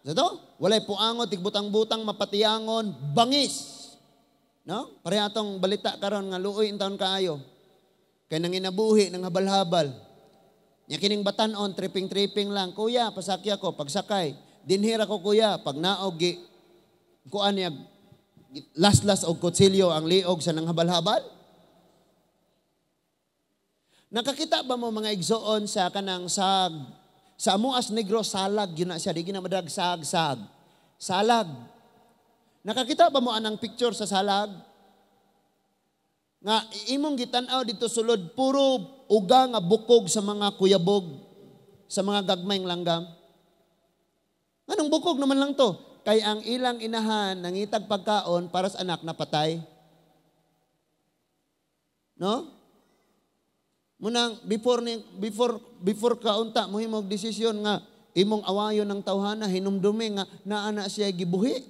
Sa to? Walay puangot, tigbutang-butang, mapatiangon, bangis. No? Pareha atong balita karon nga luoy in taon kaayo. Kay nanginabuhi, nanghabal-habal. Nya kining batan-on, tripping-tripping lang. Kuya, pasakya ko, pagsakay. Dinhira ko, kuya, pag naog, kuan niya, laslas og kutsilyo ang liog sa nanghabal-habal. Nakakita ba mo mga igsoon sa kanang sag? Sa Amuas Negro, salag yun na siya. Di ginamadag sag-sag. Salag. Nakakita ba mo anang picture sa salag? Nga imong gitan-aw dito sulod, puro uga nga bukog sa mga kuyabog, sa mga gagmayng langgam. Anong bukog naman lang to? Kay ang ilang inahan nangitag pagkaon para sa anak na patay. No? Munang before kaunta mohimog desisyon nga imong awayon ng tawhana hinumdumi nga naa na siya gibuhi.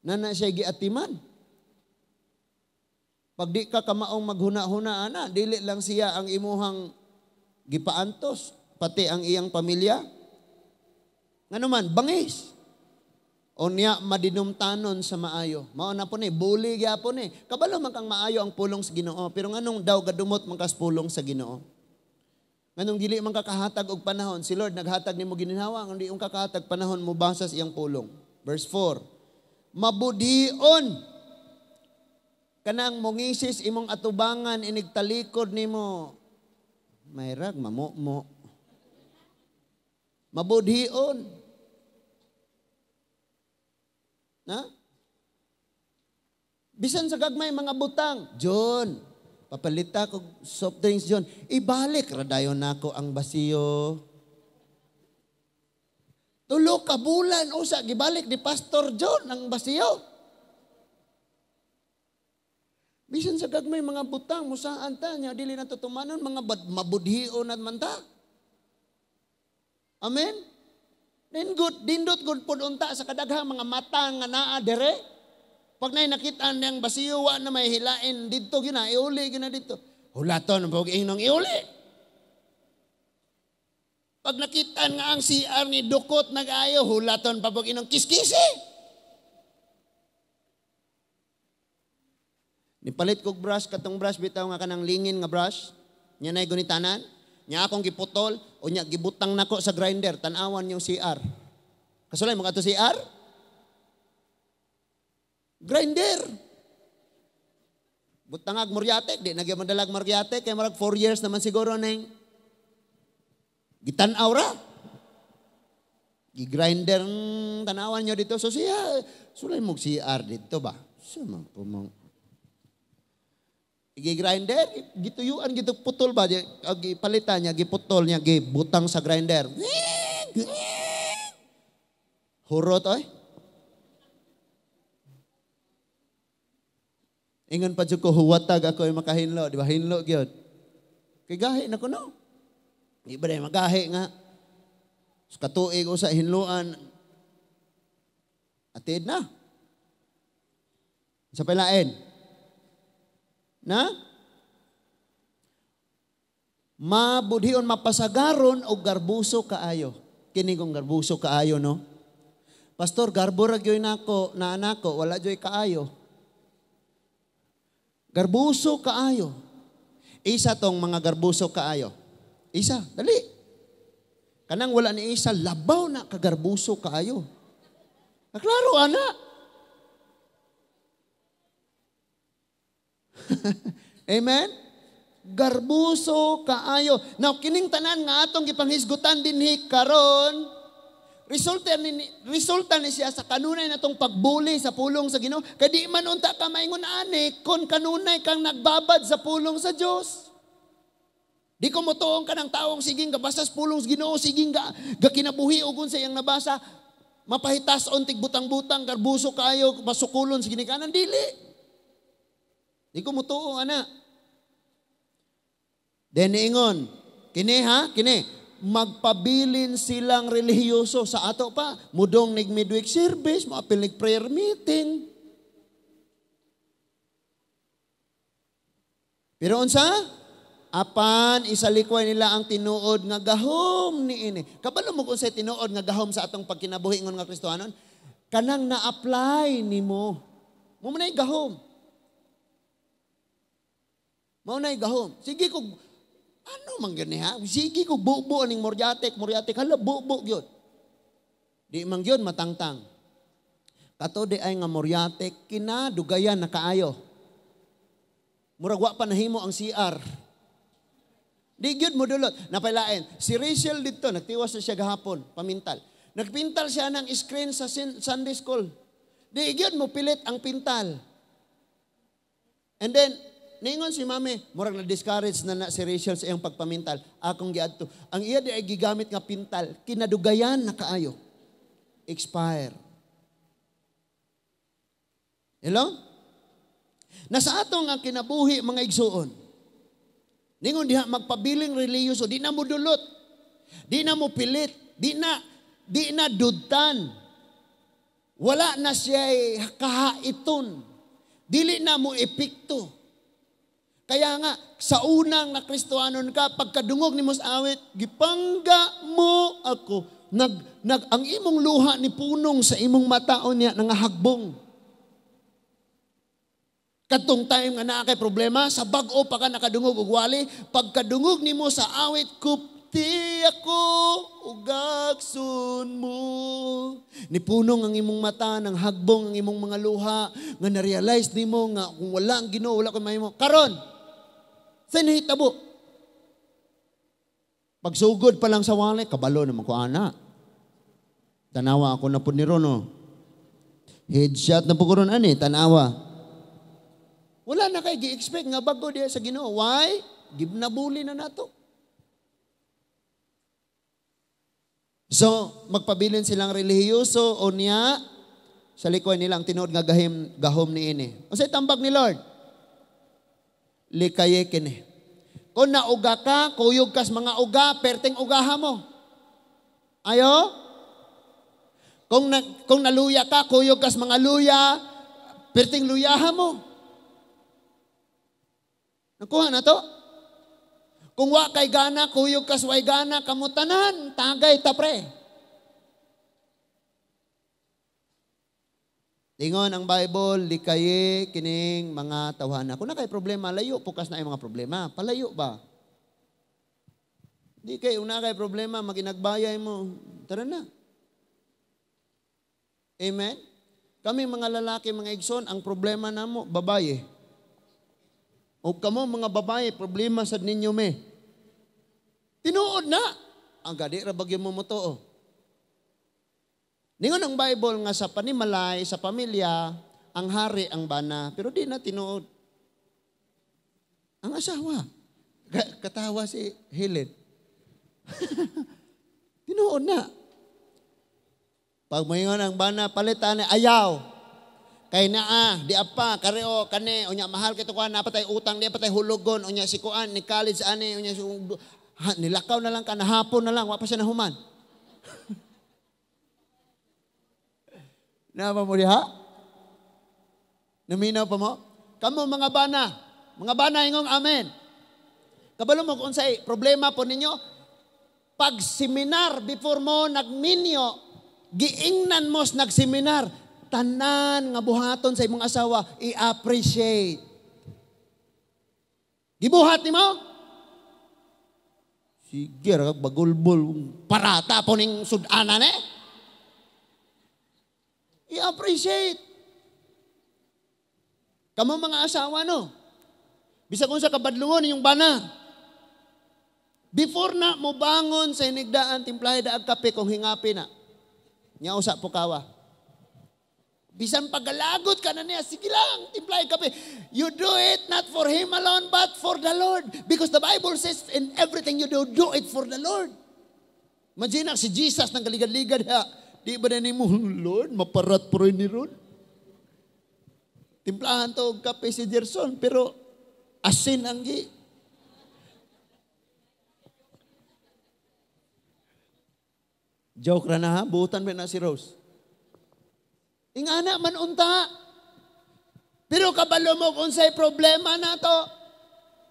Naa na siya giatiman. Pag di ka kamaong maghuna-huna ana, dili lang siya ang imuhang gipaantos, pati ang iyang pamilya. Ngano man bangis. O niya madinumtanon sa maayo. Mao na po ni, buli gyapon ni. Kabalo man kang maayo ang pulong sa Ginoo, pero nganong daw gadumot man kas pulong sa Ginoo? Nganong dili man kakahatag og panahon, si Lord naghatag nimo gininhawa, nganong di ung kakahatag panahon mo basa sa iyang pulong. Verse 4. Mabudhion kanang mongisis imong atubangan inig talikod nimo. Mayrag mamumo. Mabudhion. Na? Bisan sa gagmay mga butang, John, papalita ko soft drinks, John. Ibalik ra dayon nako ang basiyo. Tulo ka bulan usa gibalik ni Pastor John ang basiyo. Bisan sa gagmay mga butang musaan ta nya dili na tutumanon mga mabudhion at man ta. Amen. Dindot, dindot gud pud unta sa kadaghang mga mata nga naa dere. Pag nay nakita niyang basiyo wa na may hilain didto gina iuli gina didto. Hulaton pog ingnong iuli. Pag nakita nga ang CR ni dukot nag-ayo, hulaton pa pog inong kiskisi. Nipalit kog brush katong brush bitaw nga kanang lingin nga brush. Nya nay gunitanan. Nya akong giputol, o nya gibutang nako sa grinder, tan-awan yung CR. Kasulay mo kato CR? Grinder. Butangag Moriatek, di nagya madalag Moriatek, kay marag 4 years naman siguro neng gitan-aw ra. Gi-grinder tanawan nyo dito. So siya, sulay mo CR dito ba? Siya man po mong gi-grinder, gituyuan, gituputol ba? Gipalitan niya, giputol niya, gibutang sa grinder. Hurot, oy. Ingon pa ko, huwatag ako ay makahinlo. Di ba? Hinlo, gyud. Kay gahi na ko, no? Di ba dahil magahi nga? Sa katuig o sa hinloan, atid na. Sa palain. Na? Mabudhion, mapasagaron o garbuso kaayo. Kini kong garbuso kaayo, no? Pastor, garbo ra gyud nako, na anak ko, wala joy kaayo. Garbuso kaayo. Isa tong mga garbuso kaayo. Isa, dali. Kanang wala ni isa, labaw na kagarbuso kaayo. Klaro, ana. Amen? Garbuso kaayo. Now, kining tanan nga atong gipanghisgutan dinhi karon, resulta ni siya sa kanunay natong pagbuli sa pulong sa Ginoo. Kay di man unta ka maingon ani kon kanunay kang nagbabad sa pulong sa Dios. Di ko motuong ka ng taong siging gabasa sa pulong sa Ginoo, siging ga kinabuhi og unsa iyang nabasa, mapahitas-on tig butang-butang, garbuso kaayo, masukulon sa ginikanan, dili. Di ko motuo ana. Then niingon, kini ha, kini magpabilin silang relihiyoso sa ato pa, mudong nig midweek service, moapil nig prayer meeting. Pero unsa? Apan isalikway nila ang tinuod nga gahom niini. Kabalo mo kung unsay tinuod nga gahom sa atong pagkinabuhi ngon nga Kristohanon? Kanang na-apply nimo. Mo man ay gahom. Mao nay gahom. Sige kog ano man gani ha? Sige kog bubo aning moryatek, moryatek hala bubo gyud. Di man gyud matangtang. Kato di ay nga moryatek kinadugayan na kaayo. Murag wa pa nahimo ang CR. Di gyud mo dulot. Napailain. Si Rachel dito, nagtiwas na siya gahapon, pamintal. Nagpintal siya ng screen sa Sunday school. Di gyud mo pilit ang pintal. And then, ningon si mami, murag na-discourage na si Rachel sa iyang pagpamintal. Akong giadto. Ang iya di ay gigamit nga pintal, kinadugayan na kaayo. Expire. Hello? Nasa atong ang kinabuhi mga igsuon. Ningon diha magpabiling relihiyoso, di na mo dulot, di na mo pilit, di na dudtan. Wala na siya kahaiton. Dili na mo epekto. Kaya nga, sa unang na Kristohanon ka, pagkadungog ni mo sa awit, gipangga mo ako. Ang imong luha ni punong sa imong mataon niya, nangahagbong. Kadtong time nga naa kay problema, sa bag-o pa ka nakadungog og wali, pagkadungog nimo sa awit, kupti ako ugaksun mo. Nipunong ang imong mata, nang hagbong ang imong mga luha, nga na-realize nimo nga kung wala ang Ginoo, wala koy mahimo. Karon, sa nahitabo? Pagsugod pa lang sa wali, kabalo naman ko ana. Tanawa ako na po ni Ron, oh. Headshot na po ko ron, ani, tanawa. Wala na kay gi-expect nga bago diya sa Ginoo. Why? Gibnabuli na nato. So, magpabilin silang relihiyoso o niya, sa likoy nilang tinuod nga gahom niini. Unsay tambag ni Lord? Likaye kini. Kung nauga ka, kuyog kas mga uga, perteng ugaha mo. Ayo? Kung naluya ka, kuyog kas mga luya, perteng luyaha mo. Nakuha na to? Kung wa kay gana, kuyog kas way gana, kamutanan, tagay ta pre. Tingon ang Bible, likaye kining mga tawhana. Kung na kay problema, layo pukas na ay mga problema. Palayo ba? Di kay una kay problema, maginagbayay mo. Tara na. Amen? Kami mga lalaki, mga igsoon, ang problema namo, babaye. O kamo mga babae, problema sad ninyo me. Tinuod na. Ang gadi ra bagyo mo motuo. Ningon ang Bible nga sa panimalay, sa pamilya, ang hari ang bana, pero di na tinuod. Ang asawa. Katawa si Helen. Tinuod na. Pag moingon ang bana, palitan ayaw. Kay naa, di apa, kareo, kane, unya mahal kito kuan, napatay utang, di apatay hulugon, unya si kuan, ni college ani, unya si ha, nilakaw na lang ka, nahapon na lang, wa pa siya nahuman. Napa mo diha? Naminaw pa mo? Kamo mga bana ingong amen. Kabalo mo kung unsay problema po ninyo, pag seminar before mo nagminyo, Giingnan mo sa nagseminar, tanan nga buhaton sa imong asawa, i-appreciate. Gibuhat nimo? Sige, ra bagulbol, parata po ning sudanan eh. I-appreciate. Kamo mga asawa no, bisag unsa kabadlungon inyong bana. Before na mo bangon sa hinigdaan, timplahe daag kape kung hingapi na. Nya usa po kawa. Bisan pagalagot ka na niya, sige lang, timplahe kape. You do it not for him alone, but for the Lord. Because the Bible says, in everything you do, do it for the Lord. Imagine si Jesus nang galigad-ligad ha. Di ba na nimo, Lord, maparat po rin ni Ron? Timplahan to og kape si Gerson, pero asin ang gi. Joke ra na ha, buutan ba na si Rose? Ingana man unta. Pero kabalo mo kung unsay problema nato.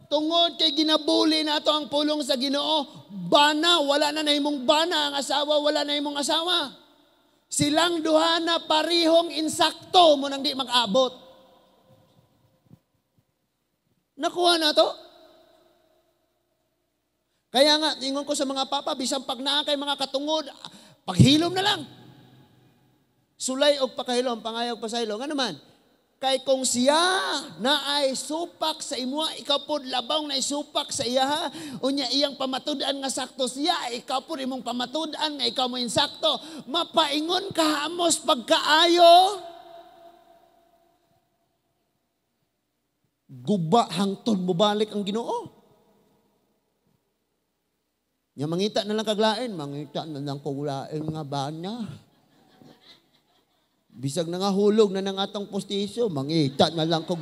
Tungod kay ginabuli nato ang pulong sa Ginoo, bana, wala na nahimong bana ang asawa, wala na himong asawa. Silang duha na parihong insakto mo nang di mag-abot. Nakuha na to? Kaya nga, ingon ko sa mga papa, bisan pag naa kay mga katungod, paghilom na lang. Sulay og pakahilom, pangayog pasaylo. Nga naman, kay kung siya na ay supak sa imuha, ikaw pod labaw na supak sa iya, unya iyang pamatud-an nga sakto siya, ikaw pod imong pamatud-an nga ikaw mo insakto, mapaingon ka hamos pagkaayo. Guba hangtod mobalik ang Ginoo. Nya mangita na lang kaglain, mangita na lang kaglain nga bana. Bisag na nga hulog na nang atong postiso, mangita na lang kog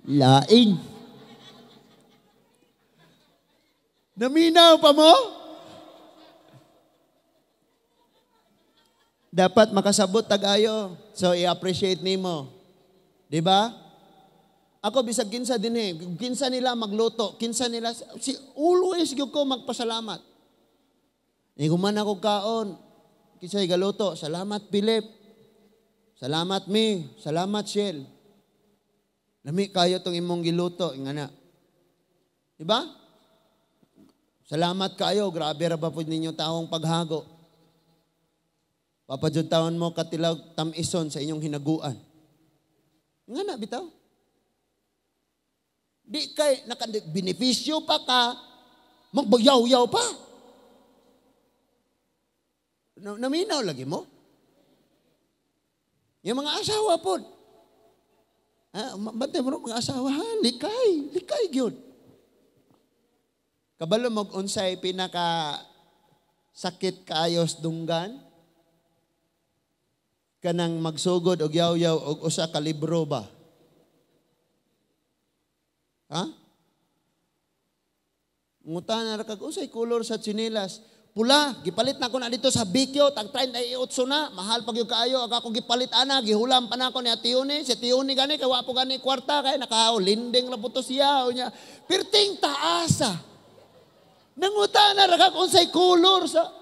lain. Naminaw pa mo? Dapat makasabot tagayo. So i-appreciate nimo. Di ba? Ako bisag kinsa din eh. Kinsa nila magluto, kinsa nila si always gyud ko magpasalamat. Iguman ako kaon. Kinsa galuto, salamat Philip. Salamat mi, salamat Shell. Lami kayo tong imong giluto ingana. Di ba? Salamat kayo, grabe ra ba pud ninyo taong paghago. Papadyod taon mo katilag tamison sa inyong hinaguan. Ingana bitaw. Di kay nakabenepisyo pa ka, magbayaw-yaw pa. Naminaw lagi mo. Yung mga asawa po. Bantay mo mga asawa, ha? Likay, likay gyud. Kabalo mag unsay pinaka sakit kaayos dunggan? Kanang magsugod og yaw-yaw og usa ka libro ba? Ha? Ngutana ra kag unsay kolor sa tsinelas? Pula, gipalit na ko na dito sa Bikyo, tag 38 na, mahal pag yung kaayo, aga ako gipalit ana, gihulam pa na ako ni Atione, si Atione gani, kay wa po gani kwarta, kay nakahaw, linding na po to siya, o niya, pirting taasa. Nangutana ra kag unsay kolor sa...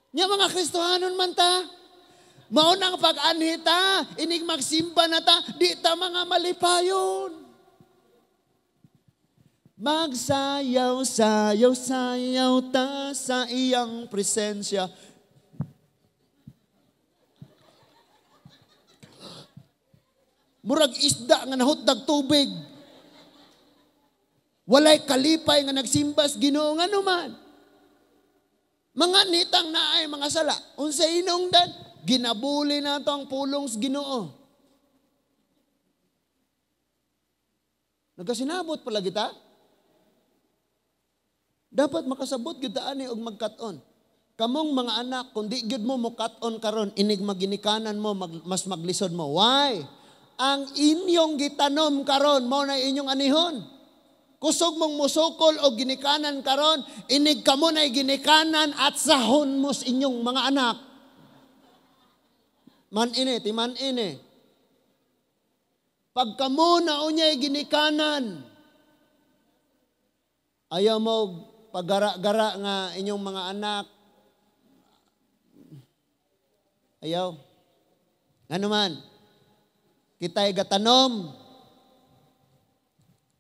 Nya mga Kristohanon man ta, maunang pag-anhi ta, inig magsimba na ta, di ta mga malipayon. Magsayaw, sayaw, sayaw ta sa iyang presensya. Murag isda nga nahutdag tubig. Walay kalipay nga nagsimbas Ginoo nga numan. Mga nitang naay mga sala. Unsa inungdan, ginabuli nato ang pulong sa Ginoo. Nagkasinabot pala kita. Dapat makasabot gyud ta ani og magkat-on. Kamong mga anak, kung di gyud mo mokat-on karon, inig maginikanan mo, mas maglisod mo. Why? Ang inyong gitanom karon, mao na inyong anihon. Kusog mong musukol o ginikanan karon, inig kamo na ginikanan at sahon mo sa inyong mga anak. Man ini, timan ini. Pag kamo na unyay ginikanan, ayaw mo pagara-gara nga inyong mga anak. Ayaw. Ano man? Kita'y gatanom.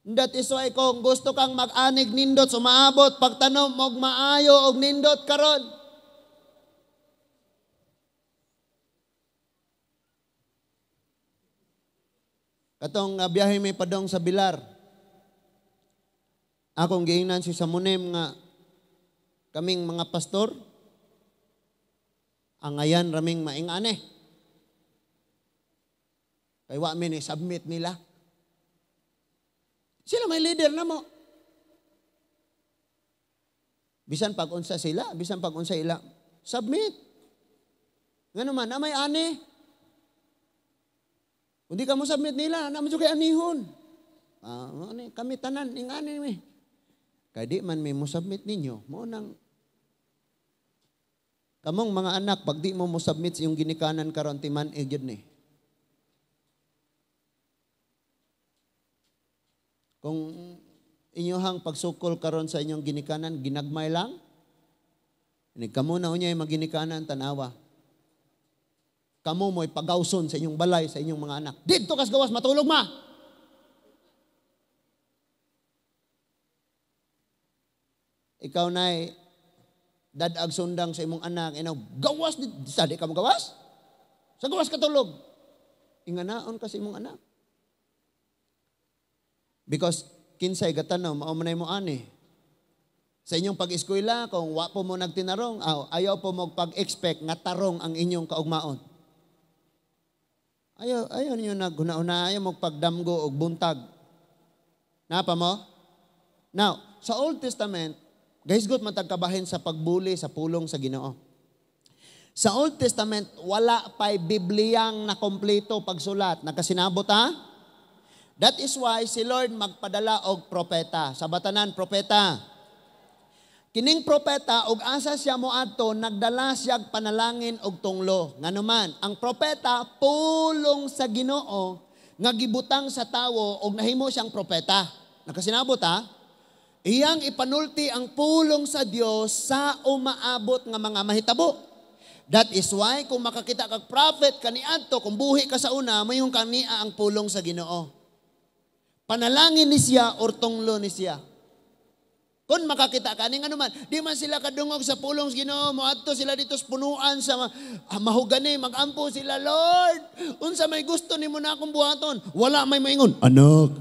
That is why kung gusto kang mag-anig nindot, sumaabot, pagtanom, og maayo, og nindot karon. Katong biyahe may padong sa Bilar. Akong giingnan si Samunem nga kaming mga pastor, angayan raming maingane. Kay wa mi ni submit nila. Sila may leader na mo. Bisan pag-unsa sila, bisan pag-unsa ila, submit. Ngano man, na may ani. Kung di ka mo submit nila, na mo kay anihon. Kami tanan, ingani mi. Kay di man may mo submit ninyo, mo nang kamong mga anak, pag di mo mo submit sa iyong ginikanan karon timan eh gyud ni. Kung inyohang pagsukol karon sa inyong ginikanan, ginagmay lang. Kamo na unyay maginikanan, tanawa. Kamo mo'y pagawson sa inyong balay, sa inyong mga anak. Dito kas gawas, matulog ma! Ikaw na'y dadag sundang sa imong anak, inaw, gawas, sa di ka mo gawas? Sa gawas ka tulog. Inganaon ka sa imong anak. Because kinsay gatanaw, mao man mo ani. Sa inyong pag-eskwela, kung wa po mo nagtinarong, ayaw po mo pag-expect nga tarong ang inyong kaugmaon. Ayaw ninyo naghuna-una, ayaw mo pagdamgo og buntag. Napa mo? Now, sa Old Testament, gahisgot man tagkabahin sa pagbuli sa pulong sa Ginoo. Sa Old Testament, wala pa'y Bibliyang nakompleto pagsulat. Nakasinabot ha? That is why si Lord magpadala og propeta. Sa batanan, propeta. Kining propeta, og asa siya moadto, nagdala siyag panalangin og tunglo. Nganuman, ang propeta, pulong sa Ginoo, nga gibutang sa tawo, og nahimo siyang propeta. Nakasinabot ha? Iyang ipanulti ang pulong sa Dios sa umaabot nga mga mahitabo. That is why, kung makakita kag prophet kaniadto, kung buhi ka sa una, mayong kania ang pulong sa Ginoo. Panalangin ni siya or tunglo ni siya. Kung makakita ka, nga naman, di man sila kadungog sa pulong sa Ginoo, moadto sila dito sa punuan sa mahugani, magampo sila, Lord, unsa may gusto nimo na akong buhaton? Wala may maingon, anak,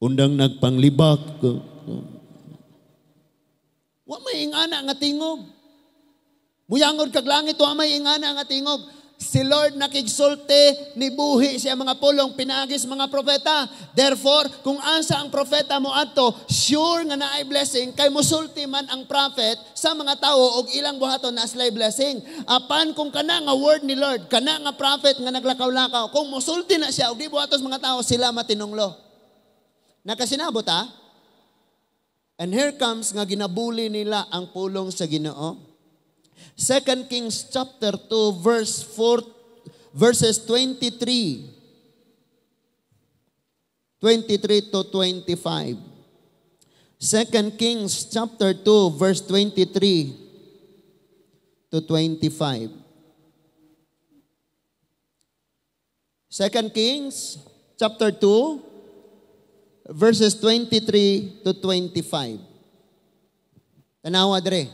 undang nagpanglibak. Wa may ingana nga tingog. Muyangod kag langit, wa may ingana nga tingog. Si Lord nakigsulte, nibuhi siya mga pulong, pinagis mga propeta. Therefore, kung asa ang propeta mo adto, sure nga naay blessing, kay musulti man ang prophet sa mga tao og ilang buhaton na sila'y blessing. Apan kung kana nga word ni Lord, kana nga prophet nga naglakaw-lakaw, kung musulti na siya og di buhaton sa mga tao, sila matinunglo. Nakasinabot ha? And here comes nga ginabuli nila ang pulong sa Ginoo. 2 Kings chapter 2 verse 4, verses 23 to 25. 2 Kings chapter 2 verse 23 to 25. 2 Kings chapter 2 verses 23 to 25. Tanawa dre.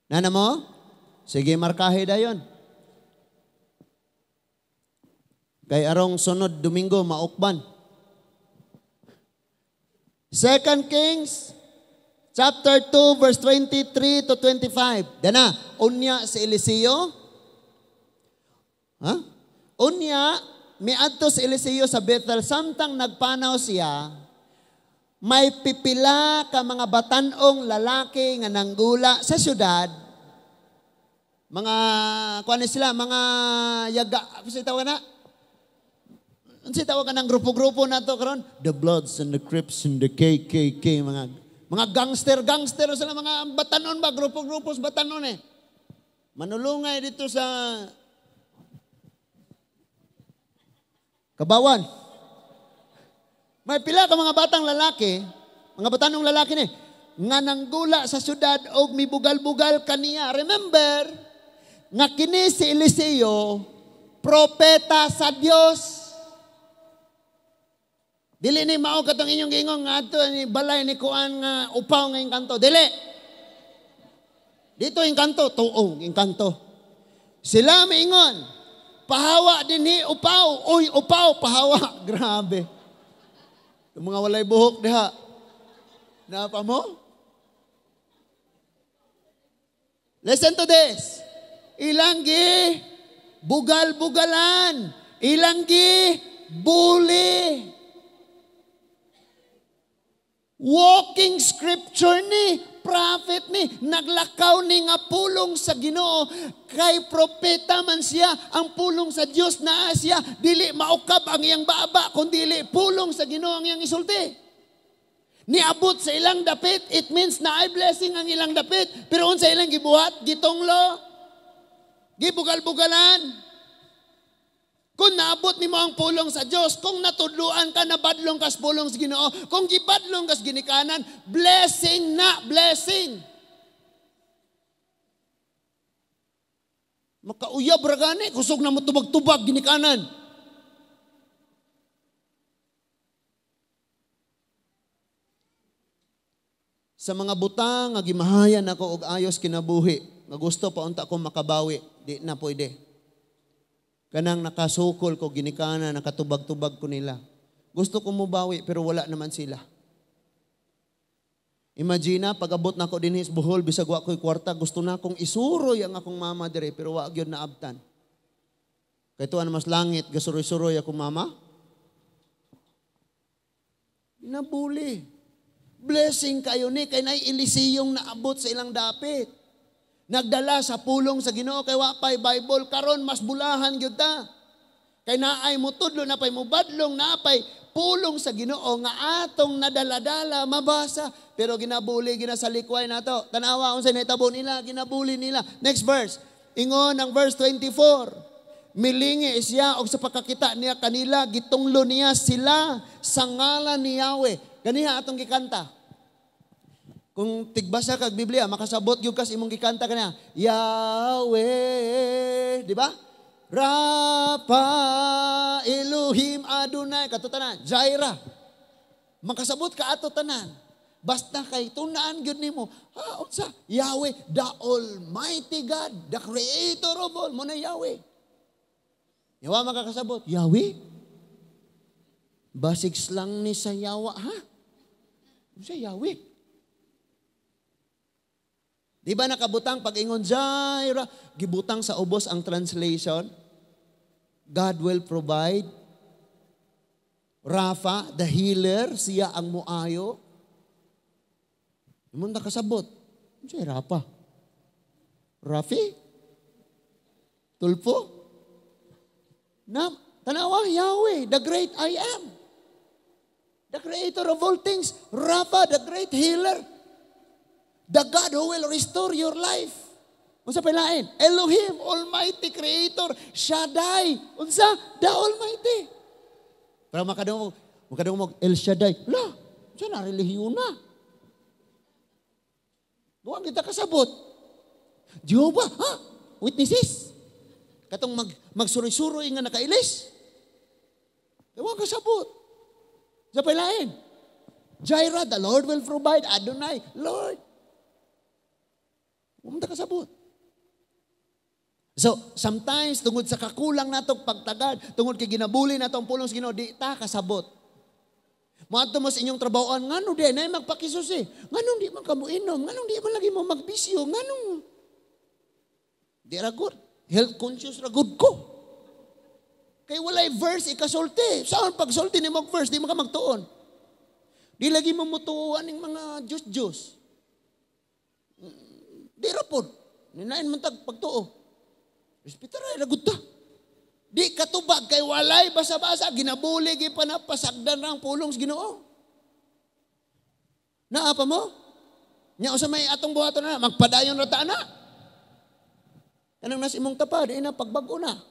Nana mo? Sige, markahe dayon. Kay arong sunod Domingo, maukban. 2 Kings chapter 2 verse 23 to 25. Dana, unya si Eliseo. Ha? Unya miadto si Eliseo sa Bethel samtang nagpanaw siya, may pipila ka mga batanong lalaki nga nanggula sa syudad. Mga kuan sila, mga yaga, kasi tawag na. Unsa tawag ka ng grupo-grupo na to karon? The Bloods and the Crips and the KKK, mga gangster-gangster sila, mga batanon ba, grupo-grupo sa batanon eh. Manulungay dito sa Kabawan. May pila ka mga batang lalaki, mga batanong lalaki ni, nga nanggula sa syudad og mibugal-bugal kaniya. Remember, nga kini si Eliseo, propeta sa Dios. Dili ni mao katong inyong giingon nga adto ni balay ni kuan nga upaw nga engkanto. Dili. Dito engkanto, tuong engkanto. Sila miingon, pahawa dinhi upaw, uy upaw pahawa. Grabe. Yung mga walay buhok diha. Napa mo? Listen to this. Ilang gi bugal-bugalan, ilang gi buli. Walking scripture ni, prophet ni, naglakaw ni nga pulong sa Ginoo, kay propeta man siya, ang pulong sa Dios naa siya, dili maukab ang iyang baaba, kun dili pulong sa Ginoo ang iyang isulti. Niabot sa ilang dapit, it means na ay blessing ang ilang dapit, pero unsa ilang gibuhat, gitonglo, gibugal-bugalan. Kung naabot nimo ang pulong sa Dios, kung natudluan ka, nabadlong kas pulong sa Ginoo, kung gibadlong kas ginikanan, blessing na blessing. Makauyab ra gani, kusog na mo tubag-tubag ginikanan. Sa mga butang nga gimahayan ako og ayos kinabuhi, nga gusto pa unta ko makabawi, di na pwede. Kanang nakasukol ko, ginikana, nakatubag-tubag ko nila. Gusto ko mubawi, pero wala naman sila. Imagine, pag-abot na ako dinhi sa Bohol, bisag wa ko'y kwarta, gusto na akong isuroy ang akong mama dire, pero wa gyud naabtan. Kay tuan mas langit, gasuroy-suroy akong mama. Nabuli. Blessing kayo ni, kay nay Eliseyong naabot sa ilang dapit. Nagdala sa pulong sa Ginoo kay wa pay Bible karon mas bulahan gyud ta. Kay naay motudlo na pay mobadlong na pay pulong sa Ginoo nga atong nadala-dala mabasa pero ginabuli ginasalikway nato. Tan-awa unsay nahitabo nila, ginabuli nila. Next verse. Ingon ang verse 24. Milingi siya og sa pagkakita niya kanila gitunglo niya sila sa ngalan ni Yahweh. Ganiha atong gikanta. Kung tigbasa kag Biblia, makasabot gyud kas imong gikanta kaniya. Yahweh, di ba? Rafa Elohim Adonai, kato tanan, Jaira. Makasabot ka ato tanan. Basta kay tunaan gyud nimo. Ha, unsa? Yahweh, the Almighty God, the Creator of all, mo na Yahweh. Yawa makakasabot, Yahweh? Basig lang ni sa Yawa, ha? Unsa Yahweh? Di ba nakabutang pag-ingon, Jaira, gibutang sa ubos ang translation? God will provide. Rafa, the healer, siya ang muayo. Imong nakasabot. Siya Rafa. Rafi? Tulpo? Na, tanawa, Yahweh, the great I am. The creator of all things. Rafa, the great healer. The God who will restore your life. Unsa pa lain? Elohim, Almighty Creator, Shaddai. Unsa? The Almighty. Pero makadungog El Shaddai. La, unsa na relihiyon na? Duwa kita kasabot. Jehovah, ha? Witnesses. Katong magsuroy-suroy nga nakailis. Duwa kasabot. Unsa pa lain? Jireh, the Lord will provide. Adonai, Lord. Huwag kasabot. So, sometimes, tungod sa kakulang natong pagtagad, tungod kay ginabuli natong pulong sa Ginoo, di ta kasabot. Moadto mo sa inyong trabahoan, ngano di na magpakisusi? Nganong di man ka mo inom? Nganong di man lagi mo magbisyo? Nganong di ra good? Health conscious ra good ko. Kay walay verse ikasulti. Saan pagsulti ni mo verse, di man ka magtuon. Di lagi mo mutuan ning mga Diyos-Diyos. Di ra pod. Ninain man tag pagtuo. Respeta ra gud ta. Di katubag kay walay basa-basa ginabuli gi pa na pasagdan ra ang pulong sa Ginoo. Naa pa mo? Nya usa may atong buhaton na magpadayon ra ta ana. Kanang nas imong tapad, ina pagbag-o na.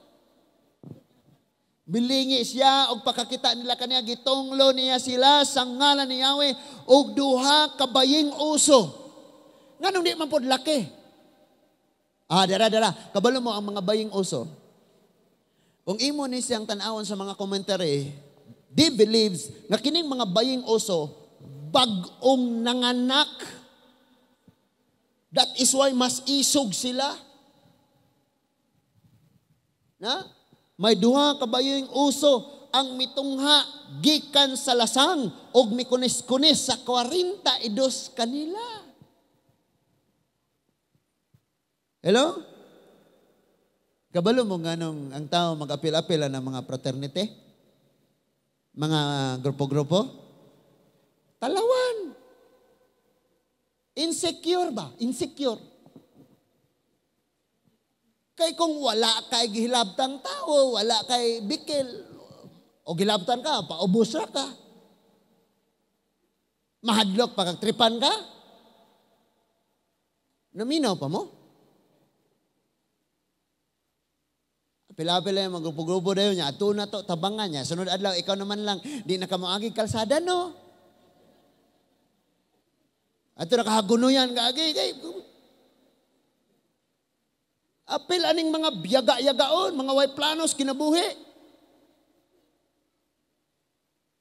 Milingi siya og pakakita nila kaniya, gitunglo niya sila sa ngalan ni Yahweh og duha ka baying uso. Nganong di man pod laki? Ah, dara dara, kabalo mo ang mga baying uso. Kung imo ni siyang tan-awon sa mga commentary, they believes nga kining mga baying oso bag-ong nanganak. That is why mas isog sila. Na? May duha ka baying uso ang mitungha gikan sa lasang og mikunis-kunis sa 42 kanila. Hello? Kabalo mo nganong ang tao mag-apil-apil ng mga fraternity? Mga grupo-grupo? Talawan. Insecure ba? Insecure. Kay kung wala kay gihilabtang tao, wala kay bikil, o gilabtan ka, paubos ra ka. Mahadlok, pagtripan ka. Naminaw pa mo? Pila-pila yung magrupo-grupo dayon niya. Ato na to, tabangan niya. Sunod adlaw, ikaw naman lang, di na ka moagi kalsada, no? Ato na kahagunoyan, kaagi, kay. Apil aning mga biyaga-yagaon, mga way planos, kinabuhi.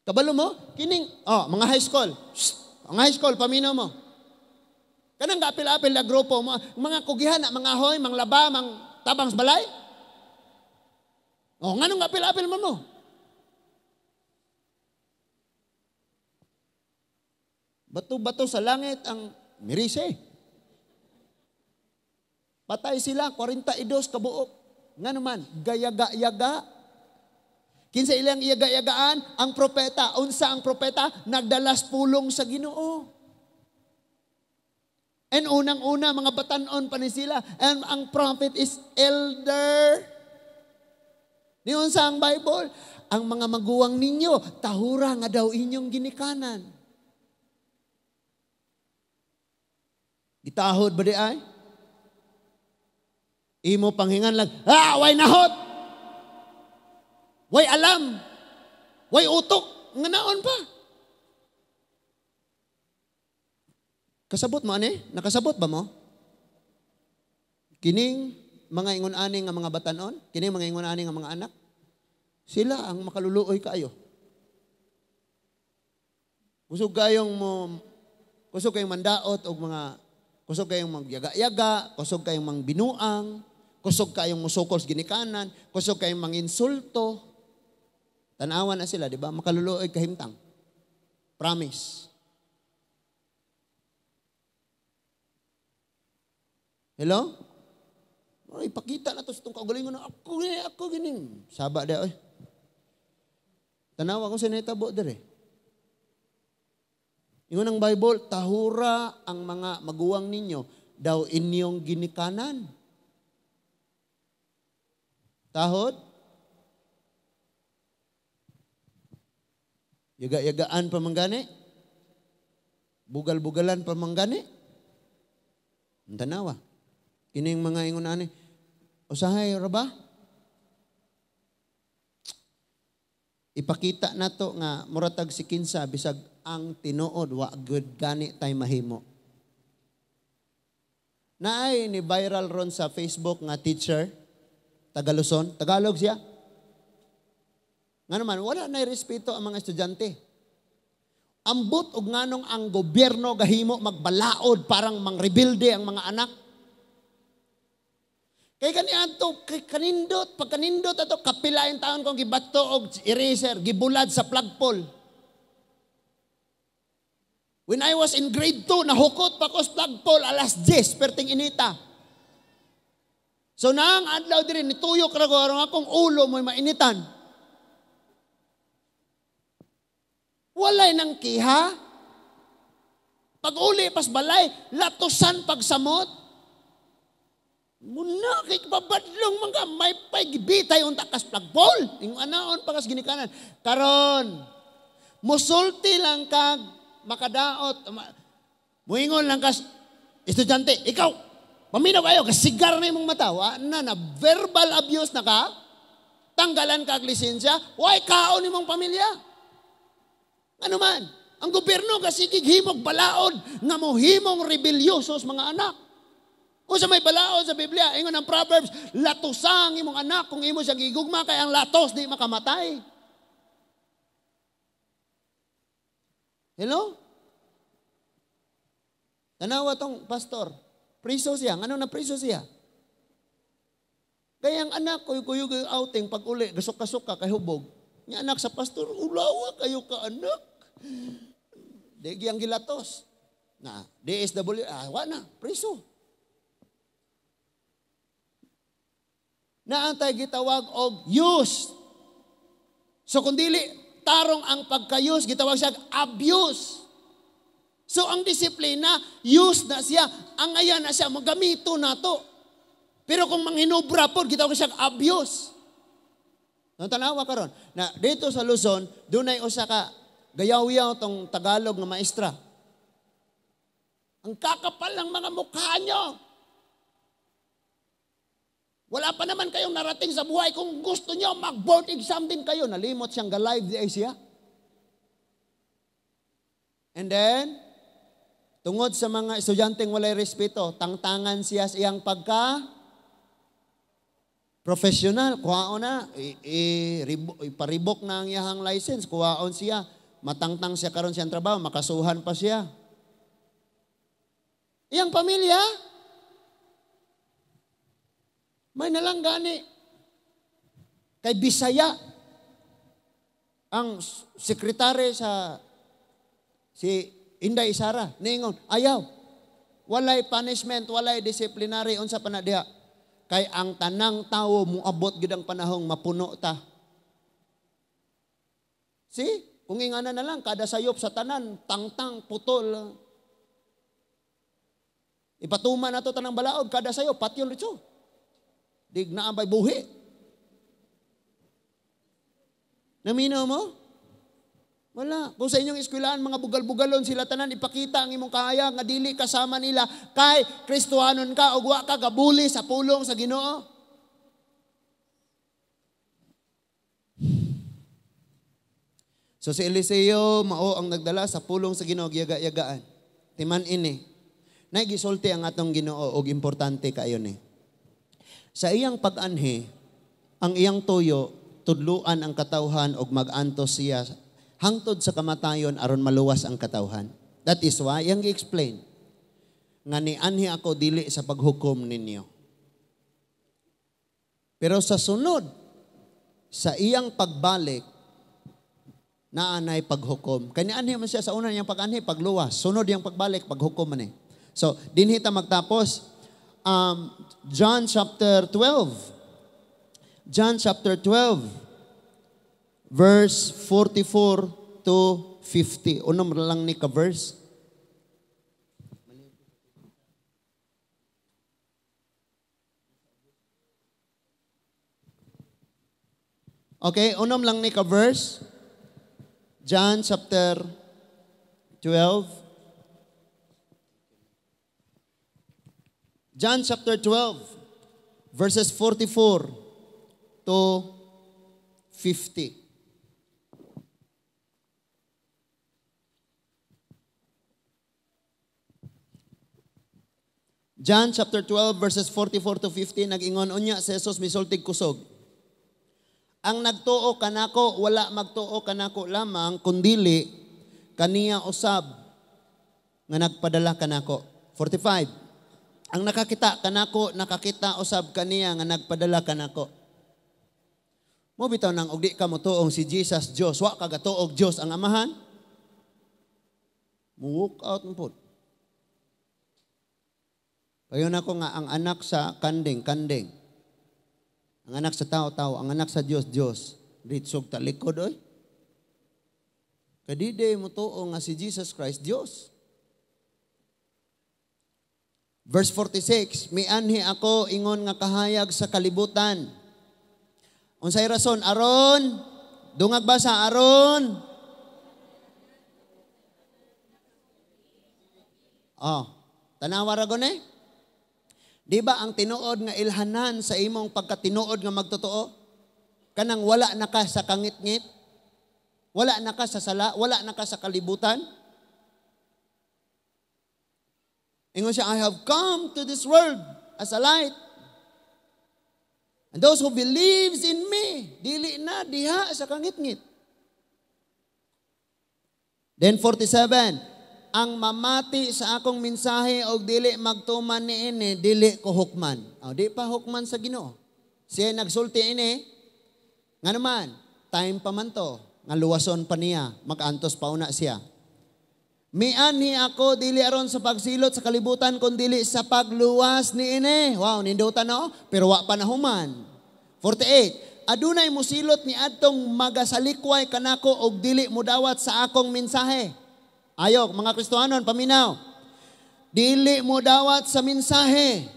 Kabalo mo? Kining, oh, mga high school. Shh, mga high school, paminaw mo. Kanang kaapil-apil na grupo mo, mga kugihan, mga hoy, mga laba, mga tabang sa balay. Oh, nganong apil-apil mo mo? Bato-bato sa langit ang mirise. Patay sila, 42 kabuok. Nga naman, gayaga-yaga. Kinsa ilang iyaga-yagaan? Ang propeta. Unsa ang propeta? Nagdalas pulong sa Ginoo. And unang-una, mga batanon pa ni sila. And ang prophet is elder. Niyon sa ang Bible, ang mga maguwang ninyo, tahura nga daw inyong ginikanan. Gitahod ba di ay? Imo panghingan lang, ah, way nahot! Way alam! Way utok! Nga naon pa? Kasabot mo, ane? Nakasabot ba mo? Kining mga ingon-ani nga mga batanon, kining mga ingon-ani nga mga anak, sila ang makaluluoy kaayo. Kusog kayong mo, kusog kayong mandaot og mga, kusog kayong magyaga-yaga, kusog kayong mangbinuang, kusog kayong musukol sa ginikanan, kusog kayong manginsulto. Tanawa na sila, di ba? Makaluluoy kahimtang. Promise. Hello? Ay, pakita na to sa itong kaugalingon na ako, ako gini. Saba da, oy. Tanawa kung sa nahitabo dire. Ingon ang Bible, tahura ang mga maguwang ninyo daw inyong ginikanan. Tahod? Yaga-yagaan pa manggani? Bugal-bugalan pa manggani? Tanawa. Kining mga ingon ani, usahay ra ba? Ipakita nato nga muratag si kinsa bisag ang tinuod wa good gani tay mahimo. Naay ni viral ron sa Facebook nga teacher taga Luzon, Tagalog siya. Nga naman wala nay respeto ang mga estudyante. Ambot og nganong ang gobyerno gahimo magbalaod parang mangrebelde ang mga anak. Kay kaniadto, kay kanindot, pagkanindot ato kapilain taon kong gibato og eraser, gibulad sa flagpole. When I was in grade 2, nahukot pa ko sa flagpole alas 10, perting inita. So naang adlaw diri nituyok ra ko aron akong ulo mo'y mainitan. Walay nang kiha. Pag-uli pas balay, latusan pagsamot. Muna kay babadlong man ka, may pay gibitay unta kas flagpole. Ing anaon pa kas ginikanan. Karon, musulti lang kag makadaot, muingon lang kas estudyante, ikaw, paminaw kayo, kasigar na imong mata. Wa na, na verbal abuse na ka. Tanggalan ka og lisensya, way kaon nimong pamilya. Ano man? Ang gobyerno gasigig himog balaod nga mohimong rebelyosos mga anak. Kung sa may balaod sa Biblia, ingon ang Proverbs, latusang imong anak kung imo siyang gigugma kay ang latos di makamatay. Hello? Tanawa tong pastor. Priso siya. Ano na priso siya? Kaya ang anak, kuyog outing, pag uli, gasok-kasok ka, kay hubog. Nga anak sa pastor, ulawa kayo ka anak. Di giyang gilatos. Na, DSW, wa na, priso. Naantay gitawag og use. So kung dili tarong ang pagkayus, gitawag siya abuse. So ang disiplina, use na siya. Ang ayan na siya, magamito na to. Pero kung manghinubra po, gitawag siya abuse. Nang tanawa karon na dito sa Luzon, dunay usa ka gayaw-yaw tong Tagalog nga maestra. Ang kakapal ng mga mukha nyo. Wala pa naman kayong narating sa buhay. Kung gusto nyo, mag-board exam din kayo. Nalimot siyang ga-live di ay siya. And then, tungod sa mga estudyanteng walay respeto, tangtangan siya sa iyang pagka professional. Kuhaon na, iparibok na ang iyang license. Kuhaon siya. Matangtang siya karon siyang trabaho, makasuhan pa siya. Iyang pamilya, may nalang gani. Kay Bisaya, ang sekretary sa si Inday Sara, ningon, ayaw. Walay punishment, walay disciplinary, unsa pa na diha. Kay ang tanang tawo muabot gid ang panahong mapuno ta. See? Kung ingana na lang, kada sayop sa tanan, tangtang, putol. Ipatuma na to tanang balaod, kada sayop, patyon ritso. Digna ang buhi. Naminaw mo? Wala. Kung sa inyong eskwelahan, mga bugal-bugalon sila tanan, ipakita ang imong kahayag nga dili kasama nila kay Kristohanon ka o wa ka gabuli sa pulong sa Ginoo. So si Eliseo mao ang nagdala sa pulong sa Ginoo giyaga-yagaan. Timan ini. Nagisulti ang atong Ginoo og importante kaayo ni. Sa iyang pag-anhi, ang iyang tuyo tudluan ang katawhan og mag-antos siya hangtod sa kamatayon aron maluwas ang katawhan. That is why iyang gi-explain nga nianhi ako dili sa paghukom ninyo. Pero sa sunod, sa iyang pagbalik, naanay paghukom. Kaya nianhi man siya sa una niyang pag-anhi, pagluwas. Sunod niyang pagbalik, paghukom man eh. So, dinhi ta magtapos. John chapter 12. John chapter 12, verse 44 to 50. Unom lang ni ka verse. Okay, unom lang ni ka verse. John chapter 12. John chapter 12, verses 44 to 50. John chapter 12, verses 44 to 50, nag-ingon unya si Jesus misultig kusog. Ang nagtuo kanako, wala magtuo kanako lamang, kundili kaniya usab nga nagpadala kanako. 45. Ang nakakita kanako, nakakita usab kaniya nga nagpadala kanako. Mo bitaw nang og di ka motuong si Jesus Dios, wa ka gatuog Dios ang Amahan. Mo walk out mo pod. Payon ako nga ang anak sa kanding, kanding. Ang anak sa tao, tao. Ang anak sa Dios, Dios. Ritsog talikod, oy. Kadide mo tuo nga si Jesus Christ, Dios. Verse 46, mianhi ako ingon nga kahayag sa kalibutan. Unsay rason? Aron, dungag basa, aron. Oh, tanawa ra gon eh. Di ba ang tinuod nga ilhanan sa imong pagkatinuod nga magtotoo? Kanang wala na ka sa kangitngit, wala na ka sa sala, wala na ka sa kalibutan. Ingon siya, "I have come to this world as a light. And those who believes in me, dili na diha sa kangitngit." Then 47, "Ang mamati sa akong mensahe og dili magtuman niini, dili ko hukman." Oh, di pa hukman sa Ginoo. Siya nagsulti ini, nga naman, time pa man to, nga luwason pa niya, makantos pa una siya. "Mianhi ako dili aron sa pagsilot sa kalibutan kun dili sa pagluwas niini." Wow, nindutan no? Pero wa pa nahuman. 48, "Adunay musilot ni adtong magasalikway kanako og dili modawat sa akong mensahe." Ayok, mga Kristohanon, paminaw. Dili modawat sa mensahe.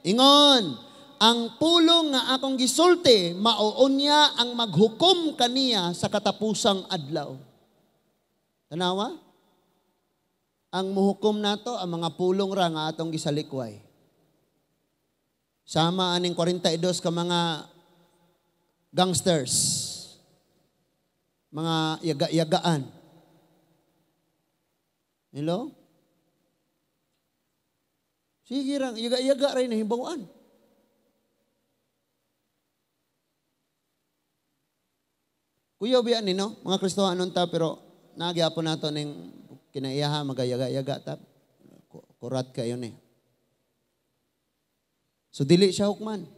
Ingon, "Ang pulong nga akong gisulti, mauunya ang maghukom kaniya sa katapusang adlaw." Tanawa? Ang muhukom nato, ang mga pulong ra nga atong gisalikway. Sama aning 42 ka mga gangsters, mga yaga-yagaan. Hello? Sige rang, yaga-yaga rin na himbawaan. Kuya, biya ni no, mga Kristohanon ta, pero nagyapon nato ning kinaiyaha, magayaga-yaga ta. Kurat kayo ni. So dili siya hukman.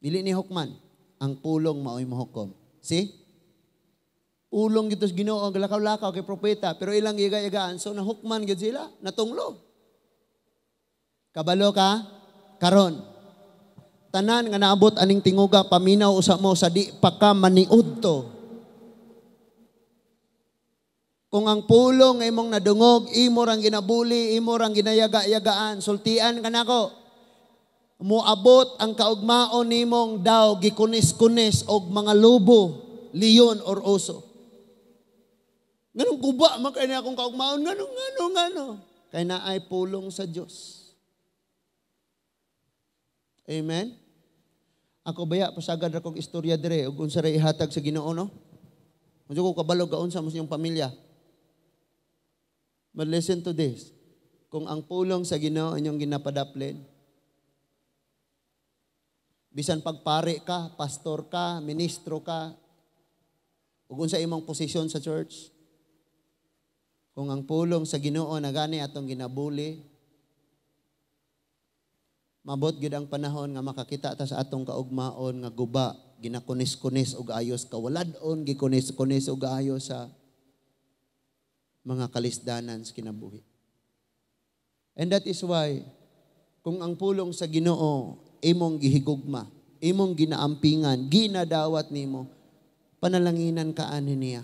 Dili ni hukman. Ang pulong mao'y mohukom. See? Pulong gito sa Ginoo, galakaw-lakaw kay propeta, pero ilang yaga-yagaan, so nahukman gid sila, natunglo. Kabalo ka? Karon. Tanan nga naabot aning tinguga, paminaw usa mo sa di pa ka maniud to. Kung ang pulong nga imong nadungog, imo rang ginabuli, imo rang ginayaga-yagaan, sultian ka nako. Muabot ang kaugmaon nimong daw gikunis-kunis og mga lobo, leon or oso. Nganong guba man kay akong kaugmaon, nganong ngano ngano. Kay naay pulong sa Dios. Amen. Ako baya pasagad ra kog istorya dire ug unsa ra ihatag sa Ginoo no. Unsa ko kabalo gaunsa mo sa inyong pamilya. But listen to this. Kung ang pulong sa Ginoo inyong ginapadaplin, bisan pagpare ka, pastor ka, ministro ka, ug unsa imong posisyon sa church, kung ang pulong sa Ginoo na gani atong ginabuli, mabot gid ang panahon nga makakita ta sa atong kaugmaon nga guba, ginakunis-kunis og ayos, kawalad-on gikunis-kunis og ayos sa mga kalisdanan sa kinabuhi. And that is why, kung ang pulong sa Ginoo imong gihigugma, imong ginaampingan, ginadawat nimo, panalanginan ka ani niya.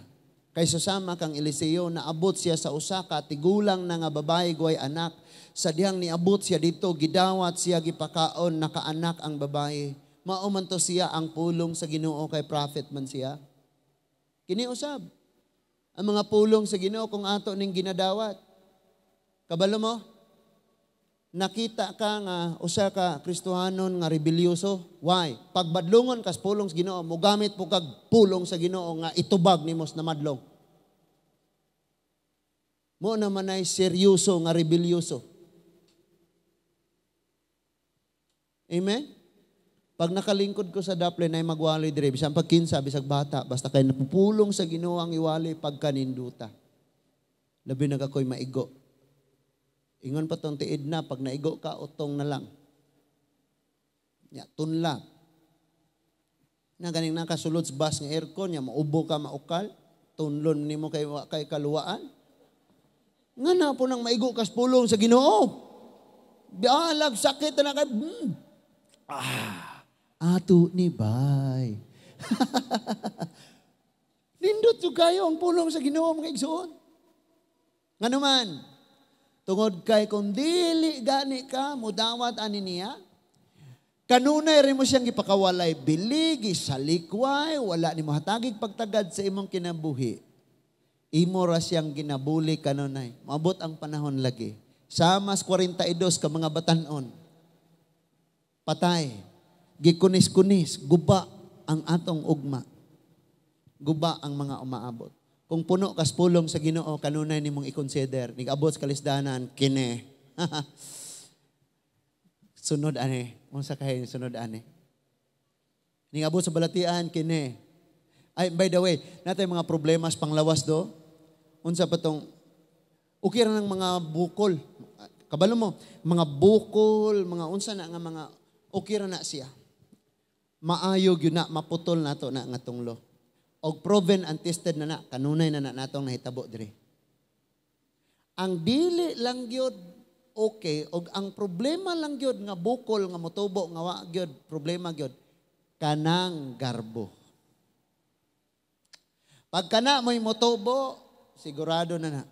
Kaysa sama kang Eliseo, naabot siya sa usa ka tigulang na nga babae guay anak. Sa dihang niabot siya dito, gidawat siya, gipakaon, nakaanak ang babae. Mao man to siya ang pulong sa Ginoo kay prophet man siya. Kini usab ang mga pulong sa Ginoo kung ato ning ginadawat. Kabalo mo? Nakita ka nga usa ka Kristohanon nga rebelyoso. Why? Pagbadlungon kas pulong sa Ginoo, mogamit po kag pulong sa Ginoo nga itubag nimo sa namadlong. Mo naman ay seryoso nga rebelyoso. Amen? Pag nakalingkod ko sa daplin ay magwali dire, bisan pag kinsa, bisag bata, basta kay napupulong sa Ginoo ang iwali pagkaninduta. Labi na kako'y maigo. Ingon pa tong tiid na, pag naigo ka, utong na lang. Ya, tunla. Na ganing nakasulod sa bus nga aircon, ya, maubo ka, maukal, tunlon nimo kay, kay kaluwaan. Nga na po nang maigo kas pulong sa Ginoo. Bialag, sakit na kay, ato ni bay. Nindot yung kayo ang pulong sa Ginoo mga igsoon. Nga naman, tungod kay kung dili gani ka, mudawat ani niya, kanunay rin mo siyang gipakawalay bili, gisalikway, wala ni mohatagig pagtagad sa imong kinabuhi. Imo ra siyang ginabuli kanunay. Maabot ang panahon lagi. Samas 42 ka mga batanon. Patay. Gikunis-kunis, guba ang atong ugma, guba ang mga umaabot. Kung puno kas pulong sa Ginoo, kanunay nimong i-consider, nigabot sa kalisdanan, kini. Sunod ani, unsa kay sunod ani? Nigabot sa balatian, kini. Ay, by the way, natay mga problema sa panglawas do. Unsa pa tong okay ra ng mga bukol. Kabalo mo, mga bukol, mga unsa na nga mga okay ra na siya. Maayo gyud na maputol nato na nga tunglo. Og proven and tested na na, kanunay na na natong nahitabo diri. Ang dili lang gyud okay og ang problema lang gyud nga bukol nga motubo nga wa gyud problema gyud kanang garbo. Pag kana mo'y motubo, sigurado na na.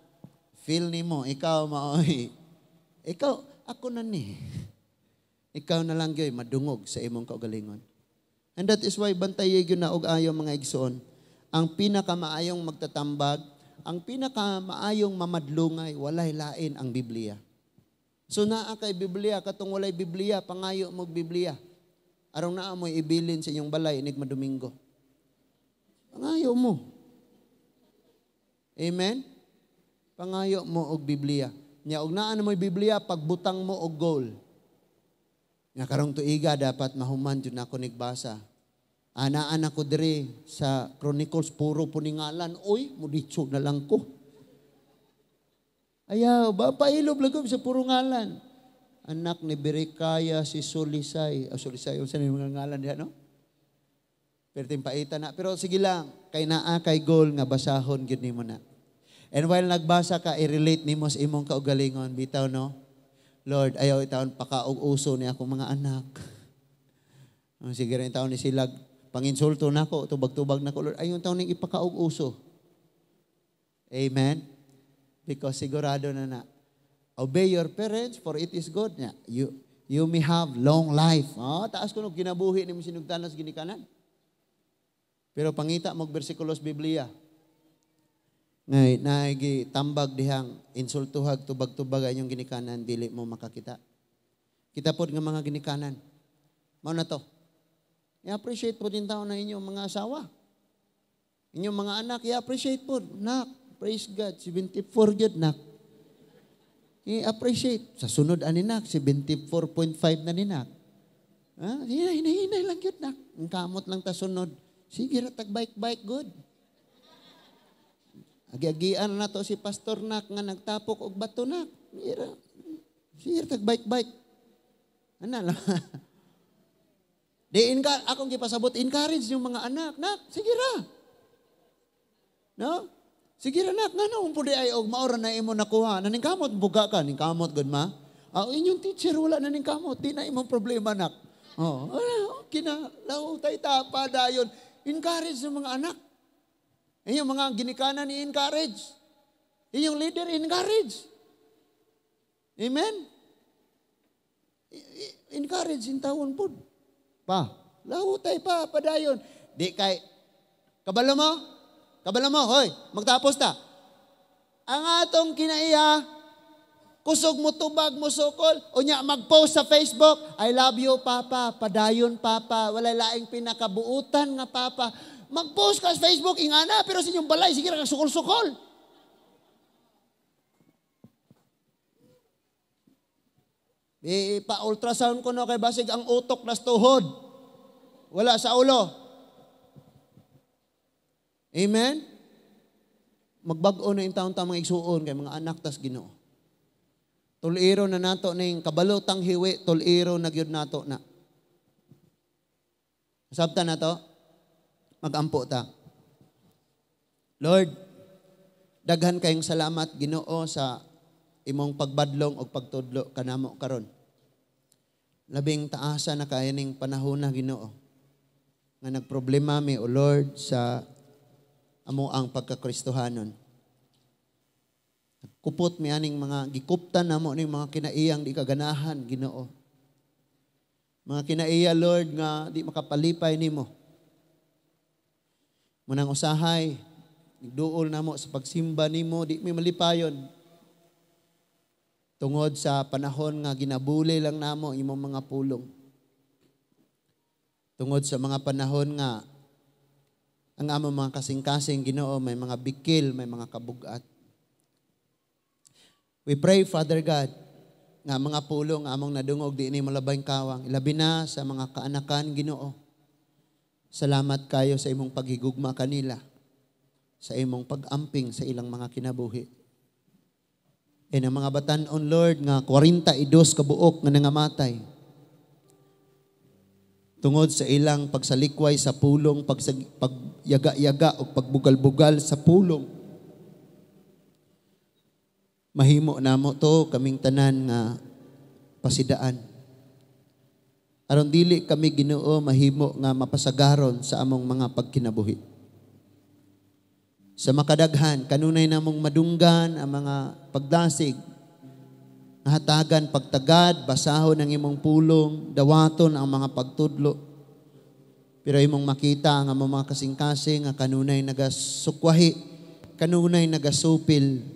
Feel nimo ikaw maoy. Ikaw ako na ni. Ikaw na lang gyud madungog sa imong kaugalingon. And that is why bantay gyud na og ayo, mga igsoon. Ang pinakamaayong magtatambag, ang pinakamaayong mamadlungay, walay lain ang Biblia. So naa kay Biblia, katong walay Biblia, pangayo mo og Biblia. Aron naa mo'y ibilin sa inyong balay inig madomingo. Pangayo mo. Amen? Pangayo mo og Biblia. Nya og naa na mo'y Biblia, pagbutang mo og goal. Nga karong tuiga dapat mahuman jud nako nigbasa. Anaan ako diri sa Chronicles, puro puningalan. Oy, muditso na lang ko. Ayaw, ba pailob lang ko sa puro ngalan. Anak ni Berekaya si Sulisay. Oh, Sulisay, unsa ni mga ngalan diha, no? Pero paita na. Pero sige lang, kay naa kay goal nga basahon gyud nimo na. And while nagbasa ka, i-relate nimo sa imong kaugalingon. Bitaw, no? Lord, ayaw itaon pakaog uso ni akong mga anak. Sige rin taon ni sila, panginsulto nako, tubag-tubag nako, Lord, ayaw taon ning ipakaog uso. Amen? Because sigurado na na. Obey your parents for it is good. You may have long life. Oh, taas ko no, ginabuhi nimo sinugtanas ginikanan. Pero pangita mo bersikulos Biblia. Ngay naigi tambag dihang insultuhag tubag-tubag ang inyong ginikanan, dili mo makakita. Kita pod nga mga ginikanan. Mao na to. I-appreciate po din tao na inyong mga asawa. Inyong mga anak, i-appreciate po. Nak, praise God, 74 gyud nak. I-appreciate. Sa sunod ani nak, 74.5 na ni nak. Ha? Hinay-hinay lang gyud nak. Ang kamot lang ta sunod. Sige ra tag bike-bike good. Agi-agian na to si Pastor nak nga nagtapok og bato nak. Sige ra tag bike-bike. Ana lang. Di inka, akong gipasabot, encourage yung mga anak. Nak, sige ra. No? Sige ra nak, ngano mo pud ay og maora na imo nakuha. Naningkamot buga ka, ningkamot gud ma. Ah, inyong teacher wala na ningkamot, di na imong problema nak. Oh, kina law tay tapa dayon. Encourage yung mga anak. Inyong mga ginikanan i-encourage. Inyong leader encourage. Amen? Encourage in tawon pud. Pa, lahutay pa, padayon. Di kay, kabalo mo? Kabalo mo, hoy, magtapos ta. Ang atong kinaiya, kusog mo tubag mo sukol, unya mag-post sa Facebook, I love you, Papa, padayon, Papa, walay laing pinakabuutan nga Papa. Mag-post ka sa Facebook, ingana, pero sa inyong balay, sige ra ka sukol-sukol. Pa-ultrasound ko no kay basig ang utok nas tuhod. Wala sa ulo. Amen? Magbag-o na yung taon-taon mga igsuon kay mga anak tas Ginoo. Tuliro na nato ning kabalotang hiwi, tuliro na gyud nato na. Sabta na to? Magampo ta. Lord, daghan kayong salamat Ginoo sa imong pagbadlong og pagtudlo kanamo karon. Labing taasa na kaayo ning panahon na Ginoo nga nagproblema mi o Lord sa amo ang pagkakristohanon. Kupot mi aning mga gikuptan namo ning mga kinaiyang di kaganahan Ginoo. Mga kinaiya Lord nga di makapalipay nimo. Munang usahay nagduol namo sa pagsimba nimo di mi malipayon. Tungod sa panahon nga ginabuli lang namo imong mga pulong. Tungod sa mga panahon nga ang among mga kasing-kasing, Ginoo, may mga bikil, may mga kabugat. We pray, Father God, nga mga pulong nga among nadungog di ini malabay kawang, ilabi na sa mga kaanakan, Ginoo. Salamat kayo sa imong paghigugma kanila, sa imong pag-amping sa ilang mga kinabuhi. And ang mga batan-on, Lord, nga 42 kabuok nga nangamatay tungod sa ilang pagsalikway sa pulong, pagyaga-yaga o pagbugal-bugal sa pulong. Mahimo namo to kaming tanan nga pasidaan. Aron dili kami, Ginoo, mahimo nga mapasagaron sa among mga pagkinabuhi. Sa makadaghan, kanunay namong madunggan ang mga pagdasig, hatagan pagtagad, basahon ang imong pulong, dawaton ang mga pagtudlo. Pero imong makita ang among mga kasing-kasing nga kanunay nagasukwahi, kanunay nagasupil.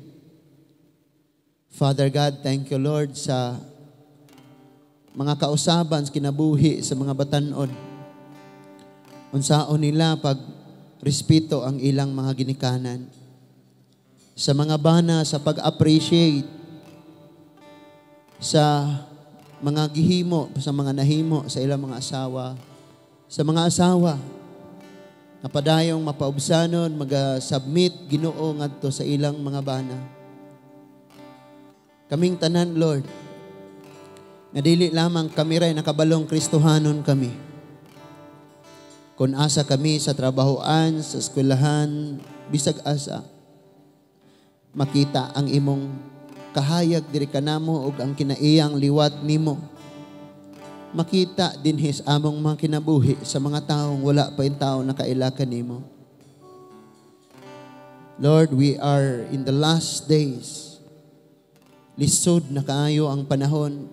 Father God, thank you, Lord, sa mga kausaban sa kinabuhi sa mga batanon. Unsaon nila pag respeto ang ilang mga ginikanan. Sa mga bana, sa pag-appreciate sa mga gihimo, sa mga nahimo sa ilang mga asawa, sa mga asawa, nga padayong mapaubsanon, maga-submit Ginoo ngadto sa ilang mga bana. Kaming tanan, Lord, nga dili lamang kami ray nakabalong Kristohanon kami. Kung asa kami sa trabahoan, sa eskwelahan, bisag asa, makita ang imong kahayag diri kanamo ug ang kinaiyang liwat nimo. Makita dinhi sa among mga kinabuhi sa mga taong wala pa intawon nakaila kanimo. Lord, we are in the last days. Lisod na kaayo ang panahon.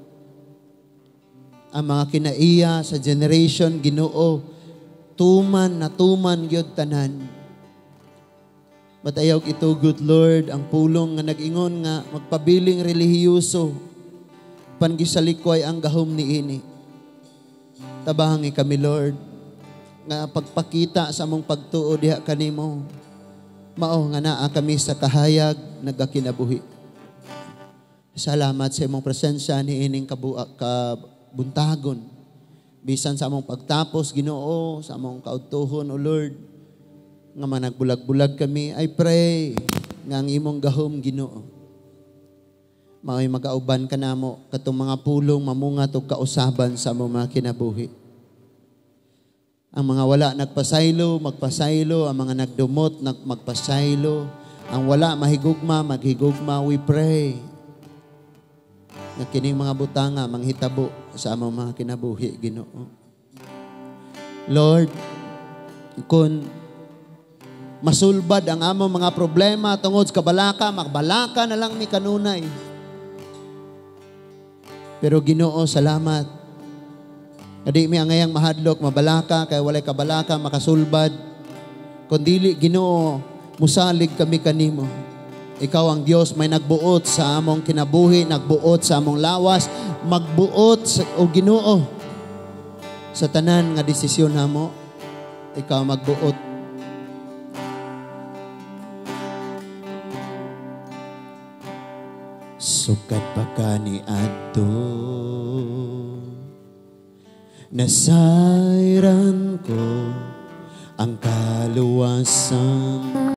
Ang mga kinaiya sa generation, Ginoo, tuman na tuman gyud tanan. But ayaw itugot, Lord, ang pulong nga nag-ingon nga magpabiling relihiyoso, pangisalikway ang gahom niini. Tabangi kami, Lord, nga pagpakita sa among pagtuo diha kanimo, mao nga naa kami sa kahayag nagakinabuhi. Salamat sa imong presensya niining kabuntagon. Bisan sa among pagtapos, Ginoo, sa among kaudtuhon, O Lord, nga managbulag-bulag kami, I pray nga ang imong gahom, Ginoo, mao'y magauban ka namo katong mga pulong mamunga tog kausaban sa among mga kinabuhi. Ang mga wala nagpasaylo, magpasaylo. Ang mga nagdumot, magpasaylo. Ang wala mahigugma, maghigugma. We pray nga kining mga butanga manghitabo sa among mga kinabuhi, Ginoo. Lord, kung masulbad ang among mga problema tungod sa kabalaka, magbalaka na lang mi kanunay. Pero Ginoo, salamat. Di mi angayang mahadlok, mabalaka, kay walay kabalaka, makasulbad. Kung dili, Ginoo, musalig kami kanimo. Ikaw ang Dios may nagbuot sa among kinabuhi, nagbuot sa among lawas, magbuot sa, o Ginoo, sa tanan nga desisyon namo, ikaw magbuot. Sukat pa kaniadto, nasayran ko ang kaluwasan.